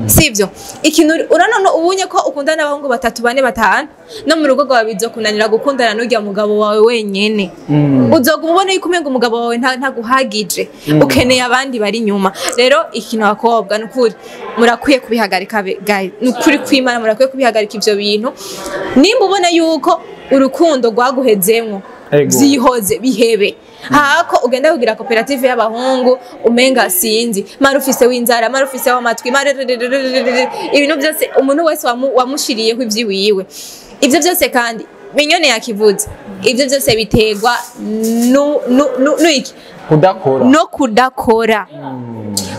Speaker 3: sivyo, ikintu uranone ubunye ko ukundana n'abahungu batatu bane batanu no mu rugo rwawe bizokunanira gukundana n'urya mugabo wawe wenyene. Uzoguma ubona yuko umenga umugabo wawe ntaguhagije, ukeneye abandi bari inyuma. Rero ikintu abakobwa nukuri murakwiye kubihagarika guys, nukuri kwimana murakwiye kubihagarika ivyo bintu. Nimba ubona yuko urukundo rwaguhezemwo vyihoze bihebe hako ugenda kugira koperative y'abahungu umenga sinzi marufise w'inzara marufise w'amatwi ibintu byose umuntu wese wamushiriyeho ivyiwiwe ivyo byose. Kandi minyone yakivuze ivyo byose biterwa n'iki
Speaker 1: kudakora
Speaker 3: no kudakora.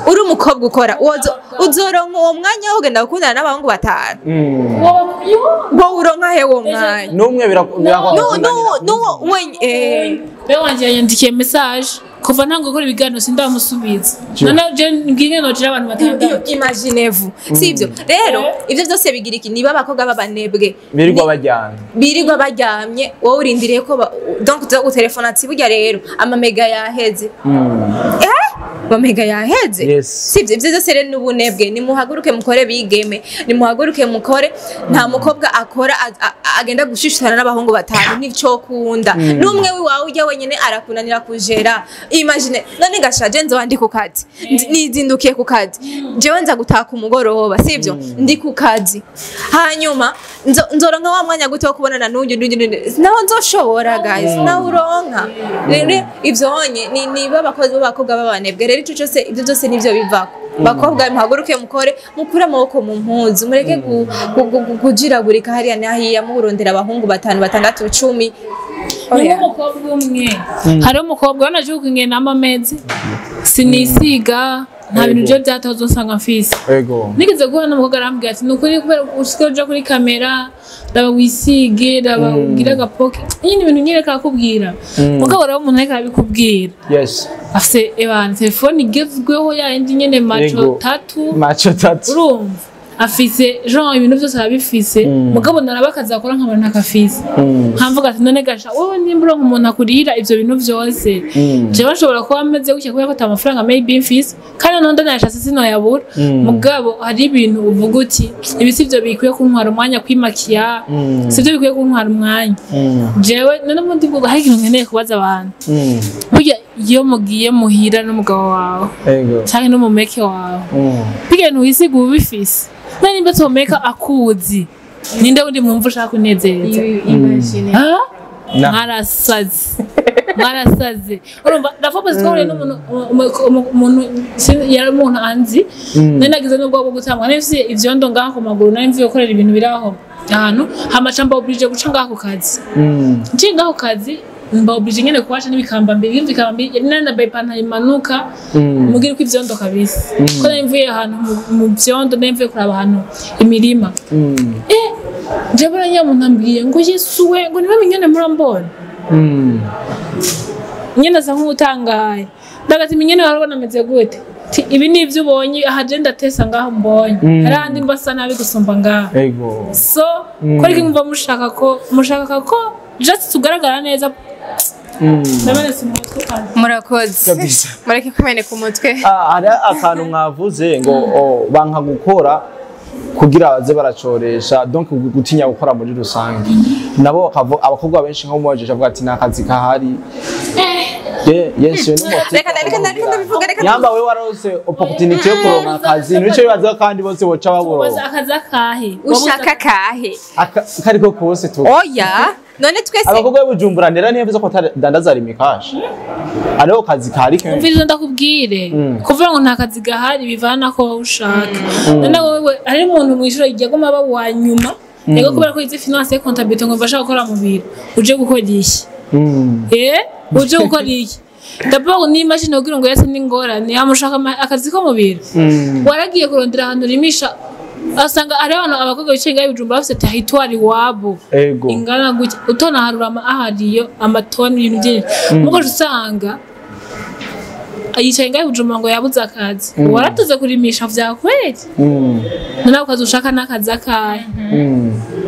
Speaker 3: Uri umukobwa ukora uzoronka uwo mwanya wo kugenda gukundana n'abahungu batanu wowe uronka he uwo mwanya
Speaker 1: n'umwe
Speaker 2: be wanje yandikiye message kuva ntango gukora ibiganiro sindamusubiza none je ngiye nojira abantu batandatu
Speaker 3: imaginez-vous sivyo. Rero ivyo byose bigira iki niba abakobwa babanebwe birirwa baryamye wowe urindiriye ko donc uza gutelefona ati burya rero amamega yaheze amamega yaheze sivyo. Ivyo byose rero n'ubunebwe. Nimuhaguruke mukore bigeme, nimuhaguruke mukore. Nta mukobwa akora agenda gushishana n'abahungu batanu nico kunda n'umwe wiwawe ujya wenyene arakunanira kujera. Imagine none ngashaje nzo ndi ku kazi nizindukiye ku kazi jewe nza gutaka umugoroba sivyo ndi ku kazi hanyuma nzoronka wa mwanya gute wo kubonana n'uyu naho nzoshobora guys naho uronka. Rero ivyo honye ni babakozi b'abakobwa babanebwe. Rero ico cyose, ibyo byose nivyo bivako. Bakobwa, muhaguruke mukore, mukure amaboko mu mpuzu, mureke kujiragurika hariya nahiya murondera abahungu batanu, batandatu, 10.
Speaker 2: Ni
Speaker 3: Oya.
Speaker 2: nk'umukobwa umwe, hariho umukobwa urabona aje kugenda amamezi, sinisiga, nta bintu byo byatozo usanga mfise. Nigeze guhura n'umukobwa, arambwira ati: "Ni ukuri, kubera usigaye uja kuri kamera, raba wisige, raba ugire agapoke nyine." Ibintu nyine akakubwira, mugabo rero umuntu ariko arabikubwira afise ebana telefone igezweho ya yindi nyene maco tatu.
Speaker 1: Macho tatu.
Speaker 2: Urumva afise genre ibintu byose arabifise, mugabo naraba akazi akora nkabona ntakafise. Nkamvuga ati: "None gasha wowe, nimba uronka umuntu akurira ivyo bintu vyose, jewe nshobora kuba meze gutya kubera ko ata mafaranga maybe mfise, kandi noneho ndanayashatse sinoyabura." Mugabo hari ibintu uvuga uti: "Ibi sivyo bikwiye kuntwara umwanya, kwimakiya sivyo bikwiye kuntwara umwanya." Jewe none ubundi bwo hari ikintu nkeneye kubaza abantu: burya iyo mugiye muhira n'umugabo wawe canke n'umumeke wawe, burya ibintu wisiga uba ubifise? None nimba tomeka akuzi, ninde wundi mwumva ushaka kunezereza? Ah?
Speaker 1: Na.
Speaker 2: Mwarasaze, mwarasaze. Urumva ndafoboze, twahuye n'umuntu, umuntu yari umuntu anzi, nari nagize n'ubwoba bwo gutangwa, nari mfise ivyondo ngaha ku maguru, nari mvuye gukorera ibintu biri aho ahantu hamaca, mba obligé guca ngaha ku kazi. Nciye ngaho ku kazi, mba obligé nyene kuhaca n'ibikambambiri, ibikambambiri yari nari nambaye ipantaro imanuka, mugira uko ivyondo kabisa, ko nari mvuye ahantu mu vyondo, nari mvuye kuraba ahantu imirima. Jewe nyamuntu ambwiye ngo: "Yesu we," ngo "niba minyene murambona." Nyene asa nk'utangaye, ndagati minyene warabona ameze gute? Ti, ibi ni ivyo ubonye aha, je ndatesa ngaho mbonye, hari ahandi mba asa nabi gusumba ngaha. So ko ariko mwumva mushaka ko just tugaragara neza, ndamenetse umutwe kandi.
Speaker 3: Murakoze.
Speaker 1: Kabisa.
Speaker 3: Mureke kumeneka umutwe.
Speaker 1: Ah, hari akantu mwavuze ngo banka gukora kugira baze baracoresha, donc gutinya gukora muri rusange. Nabo abakobwa benshi nko mubajije avuga ati: "Nta kazi kahari." Yes, yo ni
Speaker 3: Reka reka reka ndabivuga, reka.
Speaker 1: Yamba we warose opportunity yo kuronka akazi, nico bibaza kandi bose boca
Speaker 2: Wabuze
Speaker 1: baburonka.
Speaker 2: akazi akahe?
Speaker 3: Ushaka kahe?
Speaker 1: Kariko kose tu.
Speaker 3: Oya, none twese
Speaker 1: Abakobwa b'Ibujumbura ndera ntiyavuze ko atadandaza rimikashe, ariho kazi kahari kenshi.
Speaker 2: Umviriza ndakubwire, kuvuga ngo nta kazi gahari bivana ko wowe ushaka. None wowe hari umuntu mw'ishuri yaguma aba uwa nyuma, yego, kubera ko yize finance et comptabilité, ngo mbasha gukora mu biro, uje gukora iki? Uje gukora iki? D'abord ni imashini kugira ngo yase n'ingorane yamushaka akazi ko mu biro. Waragiye kurondera ahantu urimisha, asanga ari abantu, abakobwa bicaye ngaho i Bujumbura bafise territoire iwabo ingana gutya, utona harura ahariyo amatoni, ibintu byinshi, muko usanga yicaye ngaho i Bujumbura ngo yabuze akazi. Waratuze kurimisha vya kweli? None ako kazi ushaka n'akazi akahe?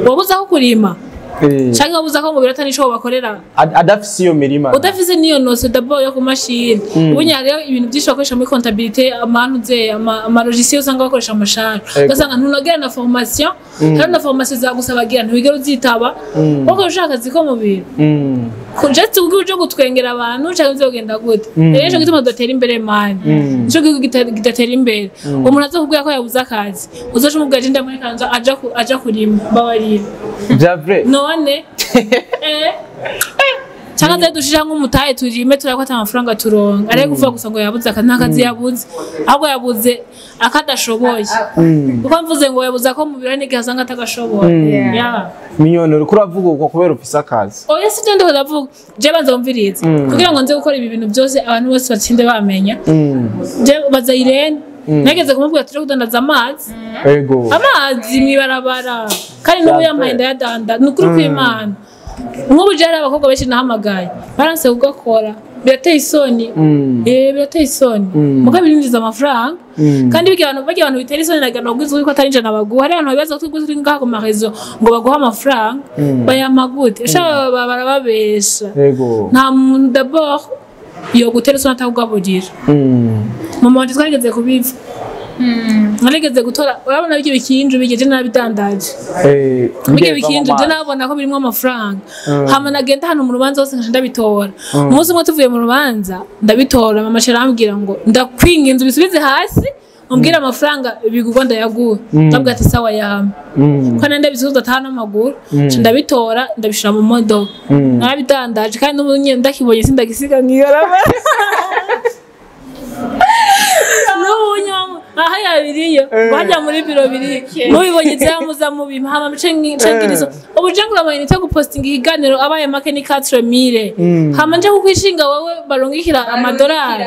Speaker 2: Wabuze aho kurima canke wabuze aho mu biro atari ico bakorera?
Speaker 1: Adafise iyo mirima.
Speaker 2: Udafise niyo notion d'abord yo ku mashini. Ubunya hariho ibintu byinshi bakoresha muri comptabilité, amantuze ama logiciel usanga bakoresha amashara, ugasanga ntunagera na formation, hari na formation zagusabagira ntiwigera uzitaba, wowe ushaka akazi ko mu biro. Just ubwo uje gutwengera abantu canke uzogenda gute? Rero nico gituma tudatera imbere, mani, nico gihugu kidatera imbere. Umuntu azokubwira ko yabuze akazi, uzoca umubwira aje muri kanzu aja kurima, mbabarira.
Speaker 1: Vya vrai.
Speaker 2: None cyangwa nze dushira nk'umutahe turime, turako ata amafaranga turonka, ariko kuvuga gusa ngo yabuze akazi, nta kazi yabuze, ahubwo yabuze akadashoboye, kuko mvuze ngo yabuze ako mu biro n'igihe asanga atagashoboye. Yeah.
Speaker 1: Minyoni, uriko uravuga uko kubera ufise akazi?
Speaker 2: Oya, sibyo ndiko ndavuga. Je banza wumvirize, kugira ngo nze gukora ibi bintu byose abantu bose batsinde bamenya, je baza Irene, nageze kumubwira tuje kudandaza amazi. Amazi mwibarabara, kandi n'ubu yampaye ndayadanda, ni ukuri kw'Imana. Nk'ubu je hari abakobwa benshi nahamagaye baranse kugakora, birateye isoni. Birateye isoni, muga birinjiza amafaranga. Kandi birya abantu, barya abantu bitera isoni, nagira ngo ko atari ijana baguha. Hari abantu bibaza ko turi ngaha ku marezo ngo baguha amafaranga, bayampa gute? Sha barababesha. Nta muntu d'abord yo gutera isoni atakugaburira. Mama wanje twarigeze kubiva, narigeze gutora, urabona birya bikinju bigeje nabidandaje. Birya bikinju je nabona ko birimo amafaranga, hama nagenda hano mu rubanza hose nkaca ndabitora. Umunsi umwe tuvuye mu rubanza ndabitora, mama aca arambwira ngo: "Ndakwinginze ubisubize hasi, umbwire amafaranga bigurwa ndayaguha." Ndabwira ati: "Sawa, yama." Ko nari ndabisubiza ataha n'amaguru, nca ndabitora ndabishira mu modoka, narabidandaje, kandi n'ubu nyene ndakibonye sindagisiga mw'ibarabara. Aha yabiriyo ngo hajya muri biro biri mubibonye byamuza mubimpa hama mice ncengirizo ubu je ngura amayinite yo gupostinga ikiganiro abaye make ni 4000 hama nje kukwishinga wowe barungikira amadolari.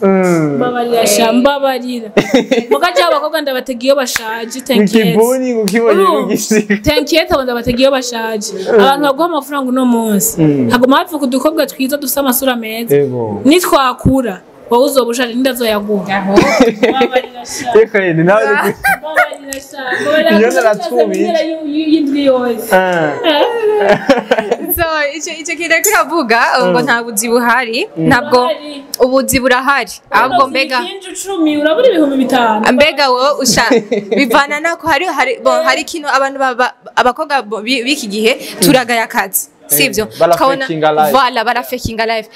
Speaker 2: Mbabarira sha, mbabarira mugaje abakobwa ndabatega iyo bashaje. Tenkiyete.
Speaker 1: Ikibuni ukibonye ugisiga.
Speaker 2: Tenkiyete, abo ndabatega iyo bashaje. Abantu baguha amafaranga uno munsi haguma hapfa kudukobwa twiza dufise amasura meza. Nitwakura wowe uzoba ushaje nindazoyaguha. Mbabarira sha.
Speaker 1: Reka ni nawe.
Speaker 2: Mbabarira sha, mbabarira.
Speaker 1: Iyo naratwumvise.
Speaker 2: Impera y'indwi yose.
Speaker 3: So ico kintu ariko uravuga ngo nta buzi buhari, ntabwo
Speaker 2: Buhari.
Speaker 3: Ubuzi burahari ahubwo mbega
Speaker 2: Ikinju 10 urabura 5000.
Speaker 3: Mbega wowe usha bivana nako hari bon, hari ikintu abantu abakobwa b'iki gihe turagaya akazi, sivyo?
Speaker 1: Barafakinga life.
Speaker 3: Voilà, barafakinga life.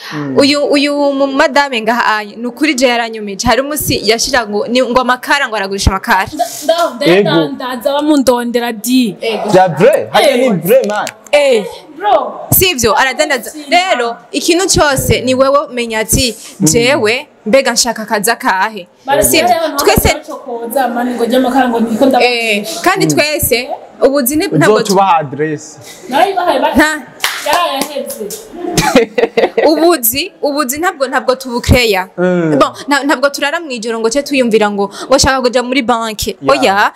Speaker 3: Uyu mu madame ngaha anye ni ukuri je yaranyumije. Hari umusi yashira ngo ngo amakara, ngo aragurisha amakara.
Speaker 2: Ndadandaza bamundondera di.
Speaker 1: Bya vrai hajya ni vrai man.
Speaker 2: Bro.
Speaker 3: Sivyo, aradandaza. Rero ikintu cyose ni wewe menya ati jewe mbega nshaka akazi akahe, sivyo? Twese
Speaker 2: bacokoza mani ngo ry'amakara ngo niko ndabona.
Speaker 3: Kandi twese ubuzi ntabwo
Speaker 1: uzotubaha adresse.
Speaker 2: Narayibahaye
Speaker 3: nta
Speaker 2: yarayahevye.
Speaker 3: Ubuzi ntabwo tubukeya. Bon, ntabwo turara mu ijoro ngo ce tuyumvira ngo shaka kuja muri banki. Oya,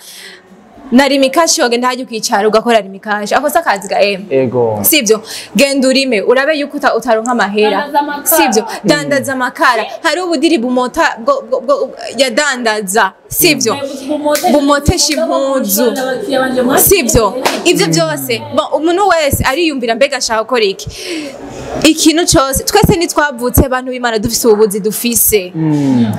Speaker 3: na Lumicash wagenda hajya ukicara ugakora Lumicash, ako si akazi ga em?
Speaker 1: Ego.
Speaker 3: Sivyo? Genda urime urabe yuko utaronka amahera.
Speaker 2: Dandaza amakara.
Speaker 3: Sivyo? Dandaza amakara, hari ubudiri bumota bwo yadandaza, sivyo? Bumotesha impuzu. Sivyo? Ivyo byose, bon, umuntu wese ariyumvira mbega nshaka gukora iki. Ikintu cyose, twese ntitwavutse abantu b'Imana dufise ububuzi dufise,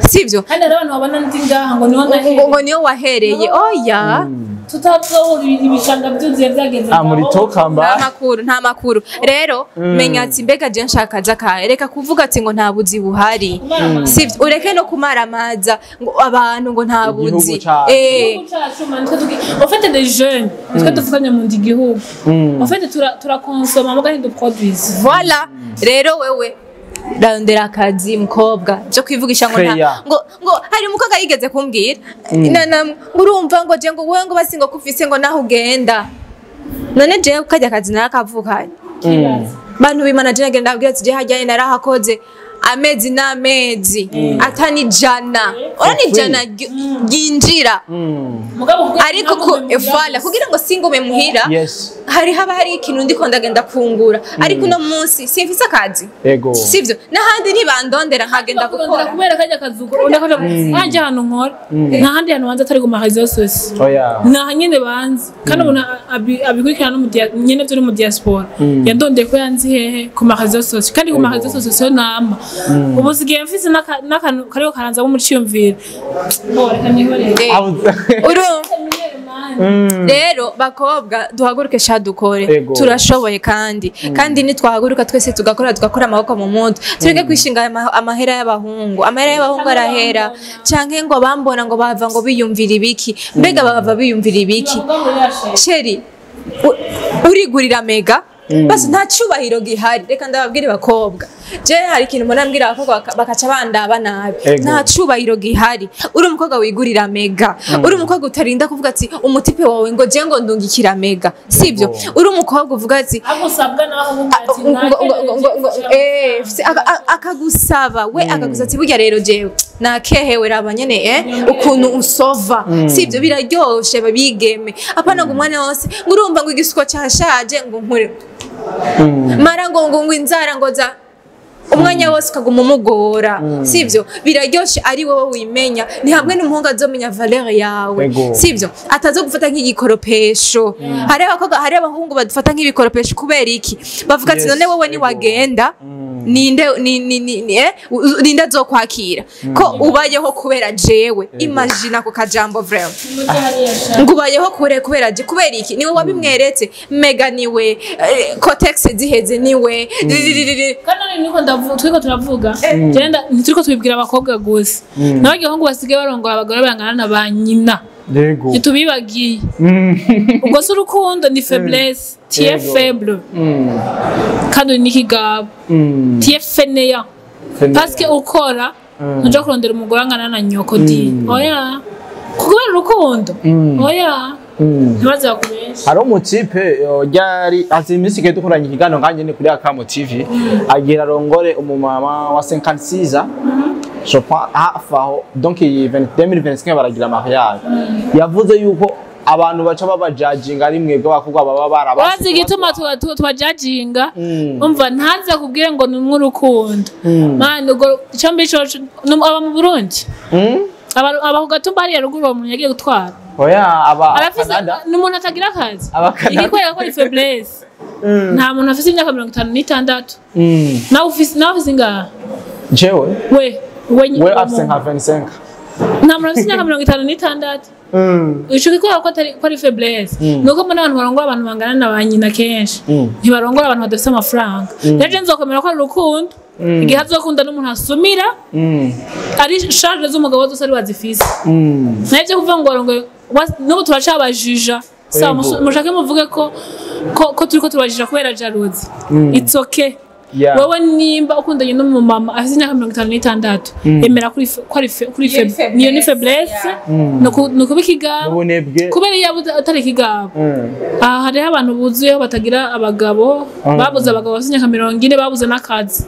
Speaker 3: sivyo?
Speaker 2: Kandi hari abantu babona ndi ngaha ngo niho
Speaker 3: ngo
Speaker 2: nahereye.
Speaker 3: Niyo wahereye? Oya.
Speaker 2: Tutapfa ibishanga byuzuye byageze
Speaker 1: Ah, muri
Speaker 2: ngaho.
Speaker 1: tokamba.
Speaker 3: Nta makuru, nta makuru. Rero menya ati mbega je nshaka akazi akahe. Reka kuvuga ati ngo nta buzi buhari, sivyo? Ureke no kumaramaza ngo abantu ngo nta
Speaker 1: Igihugu
Speaker 3: buzi.
Speaker 1: cacu.
Speaker 2: Igihugu cacu, man, twe en fait des jeunes twe dufatanya mu ndi gihugu, en fait turakonsoma muga ntiduproduise.
Speaker 3: Voilà. Rero wewe rondera akazi mukobwa, byo kwivugisha ngo nta
Speaker 1: Creya.
Speaker 3: ngo hari umukobwa yigeze kumbwira na ngo urumva ngo je ngo wowe ngo basi ngo kufise ngo naho ugenda. None jewe kajya akazi narakavukanye. Bantu b'Imana, je nagenda ndabwira ati je hajyanye narahakoze amezi n'amezi atani 100, ora ni 100 ryinjira.
Speaker 2: Mugabo kugira
Speaker 3: Ariko
Speaker 2: ngo
Speaker 3: ku
Speaker 2: ntugume muhira
Speaker 3: voilà, kugira ngo singume muhira, hari haba hari ikintu ndiko ndagenda kungura, ariko uno munsi simfise akazi.
Speaker 1: Ego.
Speaker 3: Sivyo? N'ahandi ntibandondera nkagenda
Speaker 2: kurondera
Speaker 3: gukora.
Speaker 2: Kubera kajya kazuko ndakaja nanje ahantu nkora, nta handi hantu hanze atari ku ma réseaux sociaux.
Speaker 1: Oya.
Speaker 2: Naha nyene banzi kandi umuntu abikurikirana no mu nyene vyo no mu diaspora yandondeye ko yanzi hehe? Ku ma réseaux sociaux. Kandi ku ma réseaux sociaux nama ubu sigaye mfise n'akantu kariko karanza mu ciyumviro. Bo reka nihorere.
Speaker 3: Urumva rero bakobwa, duhaguruke sha dukore.
Speaker 1: Ego.
Speaker 3: Turashoboye kandi nitwahaguruka twese tugakora, tugakora amaboko mu mutwe, tureke kwishinga amahera y'abahungu. Amahera y'abahungu arahera, canke ngo bambona ngo bava ngo biyumvira ibiki. Mbega bava biyumvira ibiki? Chérie, urigurira mega basi, nta cyubahiro gihari. Reka ndababwire bakobwa, je hari ikintu mbona mbwira abakobwa bakaca bandaba nabi.
Speaker 1: Ego.
Speaker 3: Nta cyubahiro gihari uri umukobwa wigurira mega, uri umukobwa utarinda kuvuga ati umutipe wawe ngo je ngo ndungikira mega, sibyo?
Speaker 1: Ego.
Speaker 3: Uri umukobwa uvuga ati
Speaker 2: agusabwa naho uvuga ati
Speaker 3: ngo akagusaba we, akagusaba ati burya rero jewe nakehewe, raba nyene ukuntu usova, sibyo? Biraryoshe babigeme. Apana ngo umwanya wose ngo urumva ngo igisuko cyashaje ngo nkure mara ngo inzara ngo za umwanya wose ukaguma umugora, sibyo? Biraryoshe ari wowe wimenya, ni hamwe n'umuhungu azomenya valeur yawe.
Speaker 1: Ego.
Speaker 3: Sibyo? Atazogufata nk'igikoropesho. Hari abakobwa, hari abahungu badufata nk'ibikoropesho. Kubera iki? Bavuga ati none wowe niwagenda ninde ni ninde azokwakira ko ubayeho kubera jewe? Imagine ako kajambo vraiment, ngo ubayeho kure kubera je. Kubera iki? Niwe wabimweretse mega, niwe Kotex ziheze niwe.
Speaker 2: Kandi none niko ndavuga, turiko turavuga genda, ntituriko tubibwira abakobwa gusa, n'abagihungu basigaye barongora abagore bangana na ba nyina.
Speaker 1: Yego.
Speaker 2: Ntitubibagiye. Ubwo si urukundo, ni faiblesse, tu es
Speaker 1: Yego.
Speaker 2: faible kandi uri n'ikigabo, tu es fainéant parce que ukora Ntuja kurondera umugore angana na nyoko di. Oya. Kubera urukundo. Oya. Ntibaze bakubeshe.
Speaker 1: Hari umutipe ryari azi iminsi igihe dukoranye ikiganiro nkanjye ni kuri Akamo TV agira arongore umumama wa 56 je crois hafi aho donc iyi 2025 baragira mariage yavuze yuko abantu baca babajajinga ari mwebwe abakobwa baba barabase
Speaker 2: Wazi igituma tubajajinga umva ntaze kubwire ngo ni urukundo. Mani ubwo icyo mbi cyo aba mu Burundi. Aba ku Gatumba hariya ruguru uwo muntu yagiye gutwara.
Speaker 1: Oya aba
Speaker 2: Arafise
Speaker 1: Canada
Speaker 2: ni umuntu atagira akazi.
Speaker 1: Aba Canada.
Speaker 2: Igikwereka ko ari faiblesse. Nta muntu afise imyaka 56. Nawe ufise ingahe?
Speaker 1: Jewe
Speaker 2: We
Speaker 1: we afise nka 25.
Speaker 2: Nta muntu afise imyaka 56. Ico gikwereka ko atari ko ari faiblesse. Nuko mbona abantu barongora abantu bangana na ba nyina kenshi. Ntibarongora abantu badafise amafaranga. Rero je nzokomera ko ari urukundo. Igihe azokunda n'umuntu asumira ari charge z'umugabo zose ari wazifise. Navyo kuvuga ngo ngo n'ubu turacabajija. Sawa mushake muvuge ko turiko turabajija kubera jalousie. It's okay. Wewe nimba ukundanye n'umumama afite imyaka 56 emera kuri niyo ni faiblesse no kuba ikigabo kubera iyo atari ikigabo. Aha hariho abantu buzuyeho batagira abagabo babuze abagabo bafite imyaka 40 babuze n'akazi.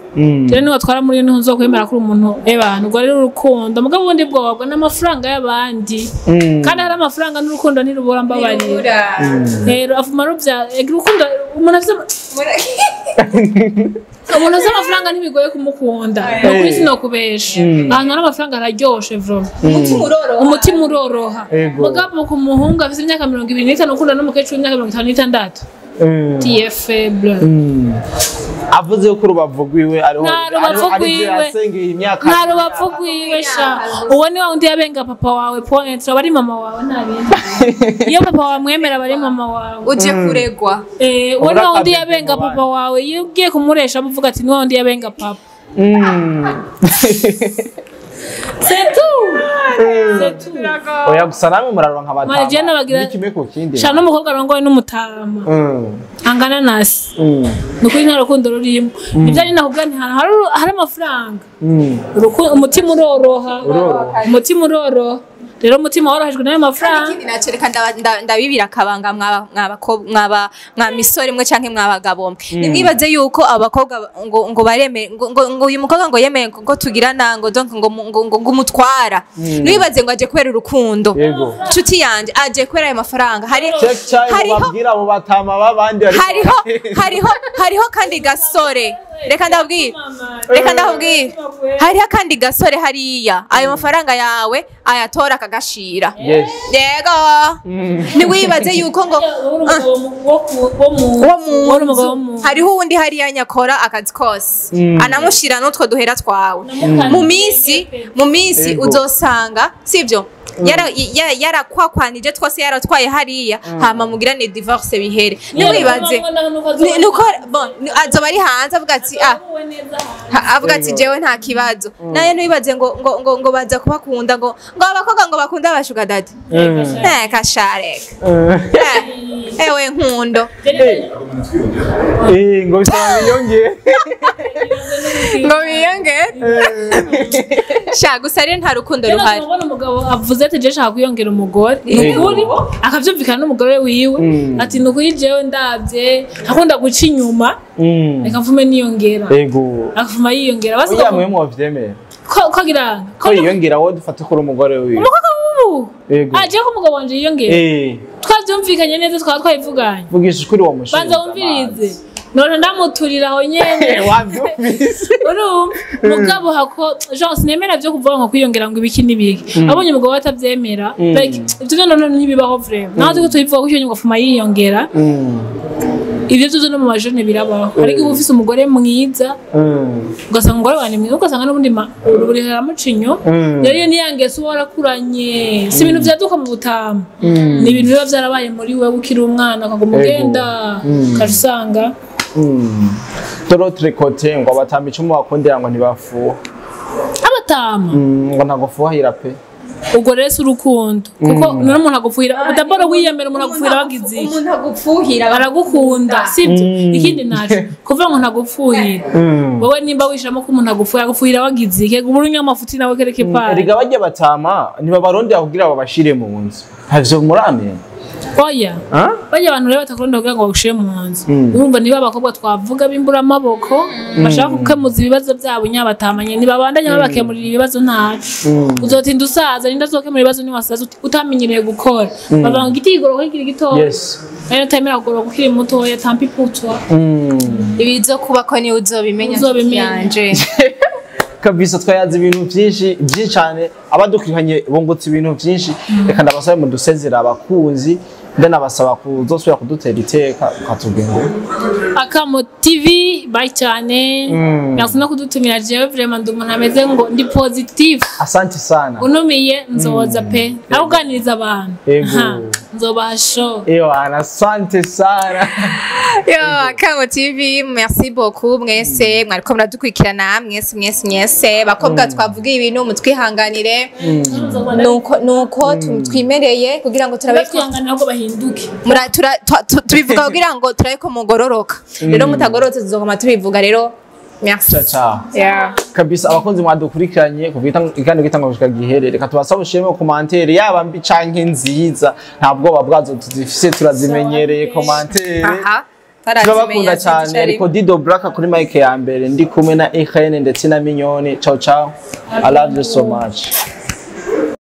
Speaker 2: Rero niba twara muri niho nzokwemera kuri umuntu ebana ubwo rero urukundo mugabo ubundi bwobwa n'amafaranga y'abandi kandi hari amafaranga n'urukundo ntirubora mbabarira. Rero afuma rubya urukundo umuntu afite umuntu afite amafaranga ntibigoye kumukunda. Nukuri sinokubesha. Ahantu hari amafaranga araryoshe vroma. Umutima uroroha. Mugabo ku muhungu afite imyaka 25 ukunda n'umukecuru w'imyaka 56. Ti faible.
Speaker 1: Avuze ko urubavu rwiwe ariho asengeye imyaka.
Speaker 2: Nta rubavu rwiwe sha. Uwo ni wa undi yabenga papa wawe point aba ari mama wawe nta bindi. Iyo papa wawe mwemera aba ari mama wawe.
Speaker 3: Uje kuregwa.
Speaker 2: Uwo ni wa undi yabenga papa wawe iyo ugiye kumuresha avuga ati ni wa undi yabenga papa. C'est tout. C'est tout.
Speaker 1: Oya gusa namwe muraronka abatama. Nikimwe ku kindi.
Speaker 2: Sha n'umukobwa arongoye n'umutama. Angana nasi. Nukuri nta rukundo rurimo. Nivyo ari nakubwira nti hari amafaranga. Umutima uroroha. Umutima uroroha. Rero umutima worohejwe n'ayo mafaranga.
Speaker 3: Ikindi nacereka ndabibira akabanga mwaba mwa misore mwe canke mwabagabo mwe. Nimwibaze yuko abakobwa ngo bareme ngo uyu mukobwa ngo yemeye ngo tugirana ngo donc ngo ngo umutwara. Nibaze ngo aje kubera urukundo. Nshuti yanje aje kubera ayo mafaranga. Hari
Speaker 1: hariho abo batama babandi
Speaker 3: hariho kandi gasore. Reka ndabwira. Hariho kandi gasore hariya. Ayo mafaranga yawe ayatora akagashira.
Speaker 1: Yes.
Speaker 3: Yego. Niwibaze yuko ngo wo hariho uwundi hariya nyakora akazi kose. Anamushira n'utwo duhera twawe. Mu minsi uzosanga sivyo? Yarakwakwanije twose yaratwaye hariya hama mugirane divorce bihere. Niwibaze nuko bon azoba ari hanze avuga ati avuga ati jewe nta kibazo. Naye niwibaze ngo ngo ngo baza kubakunda ngo abakobwa ngo bakunda abashuga daddy. Kashareka. Ewe nkundo.
Speaker 1: Ngo bisaba biyongere.
Speaker 3: Ngo biyongere. Sha gusa rero nta rukundo ruhari.
Speaker 2: Umugabo avuze ati je shaka kwiyongera umugore. Nukuri akavyumvikana n'umugore wiwe ati nukuri jewe ndavye akunda guca inyuma reka mvume niyongera.
Speaker 1: Yego.
Speaker 2: Akavuma yiyongera basi
Speaker 1: oya mwe mwovyemera.
Speaker 2: Ko agira
Speaker 1: ko yiyongera wowe dufate kuri umugore wiwe.
Speaker 2: Umukobwa wubu.
Speaker 1: Yego.
Speaker 2: Aje ko umugabo wanje yiyongera. Twavyumvikanye neza twaba twabivuganye.
Speaker 1: Vugisha ukuri wa mushinga.
Speaker 2: Banza wumvirize. None ndamuturira aho nyene.
Speaker 1: Wavyumvise.
Speaker 2: Urumva mugabo hako Jean sinemera byo kuvuga ngo kwiyongera ngo ibiki nibiki. Abonye umugabo atavyemera like ivyo none ntibibaho vraiment. Naho tuko tubivuga ko ngo fuma yiyongera. Ivyo byo no mu majene birabaho. Ariko uba ufise umugore mwiza ugasanga umugore wawe ni mwiza ugasanga n'ubundi uruburi haramucinyo. Rero iyo niyangeso warakuranye si ibintu vyaduka mu butama. Ni ibintu biba vyarabaye muri wewe ukiri umwana ukaguma ugenda ukasanga
Speaker 1: Dorotre kote ngo abatama icumu bakundira ngo ntibafuha.
Speaker 2: Abatama?
Speaker 1: Ngo ntago fuhahira pe.
Speaker 2: Ubwo rero si urukundo, kuko none umuntu agupfuhira udabora wiyemera, umuntu agupfuhira wagize iki?
Speaker 3: Umuntu agupfuhira
Speaker 2: Aragukunda, sibyo? Ikindi naco kuvuga ngo ntagupfuhira, wowe nimba wishiramo ko umuntu agupfuhira, agupfuhira wagize iki? Ubura unyamafuti nawe kereke pari.
Speaker 1: Erega barya batama ntibabarondera kugira babashire mu nzu, ntavyo muramenya.
Speaker 2: Oya.
Speaker 1: Ah?
Speaker 2: Bajya abantu rero batakurondera kugira ngo bagushire mu nzu, urumva niba abakobwa twavuga b'imburamaboko bashaka gukemuza ibibazo byabo nyabatamanye, ntibabandanya babakemurira ibibazo, ntaco uzotinda usaza. Ninde azokemura ibibazo niwasaza utamenyereye gukora? Bavuga ngo igiti kigororoka kikiri gitoya. Rero utemera kugororoka ukiri mutoya, tant pis pour toi.
Speaker 3: Ibizo kubako niwe uzobimenya.
Speaker 2: Uzobimenya.
Speaker 3: Yanje.
Speaker 1: Kabisa, twayaze ibintu byinshi byinshi cyane, abadukwiranye bungutse ibintu byinshi. Reka ndabasabe mudusezera abakunzi, ndanabasaba kuzosubira kudutera iteka ukatubwira ngo
Speaker 2: Akamo TV, bye cyane. Merci no kudutumira. Jewe vraiment ndi umuntu ameze ngo ndi positive.
Speaker 1: Asante sana.
Speaker 2: Unumiye nzoza pe, nawe uganiriza abantu.
Speaker 1: Ego.
Speaker 2: Ha, nzobaha show.
Speaker 1: Ewana, asante sana.
Speaker 3: Yo, Akamo TV, merci beaucoup mwese mwariko muradukurikirana, mwese mwese mwese. Bakobwa twavuga ibintu mutwihanganire, nuko twimereye kugira ngo turabe.
Speaker 2: Batwihanganira ahubwo bahinduke.
Speaker 3: Tubivuga kugira ngo turabe ko mugororoka. Rero mutagororotse tuzoguma tubivuga. Rero merci.
Speaker 1: Ciao ciao.
Speaker 3: Yeah.
Speaker 1: Kabisa, abakunzi mwadukurikiranye kuva ikiganiro gitangwa gushika gihere, reka tubasabe ushiremo commentaire, yaba mbi canke nziza, nta bwoba bwazo tuzifise, turazimenyereye commentaire.
Speaker 3: Aha.
Speaker 1: Turabakunda cyane. Ariko Dido Black kuri mic ya mbere, ndi kumwe na Irene ndetse na Mignone. Ciao ciao, I love you so much.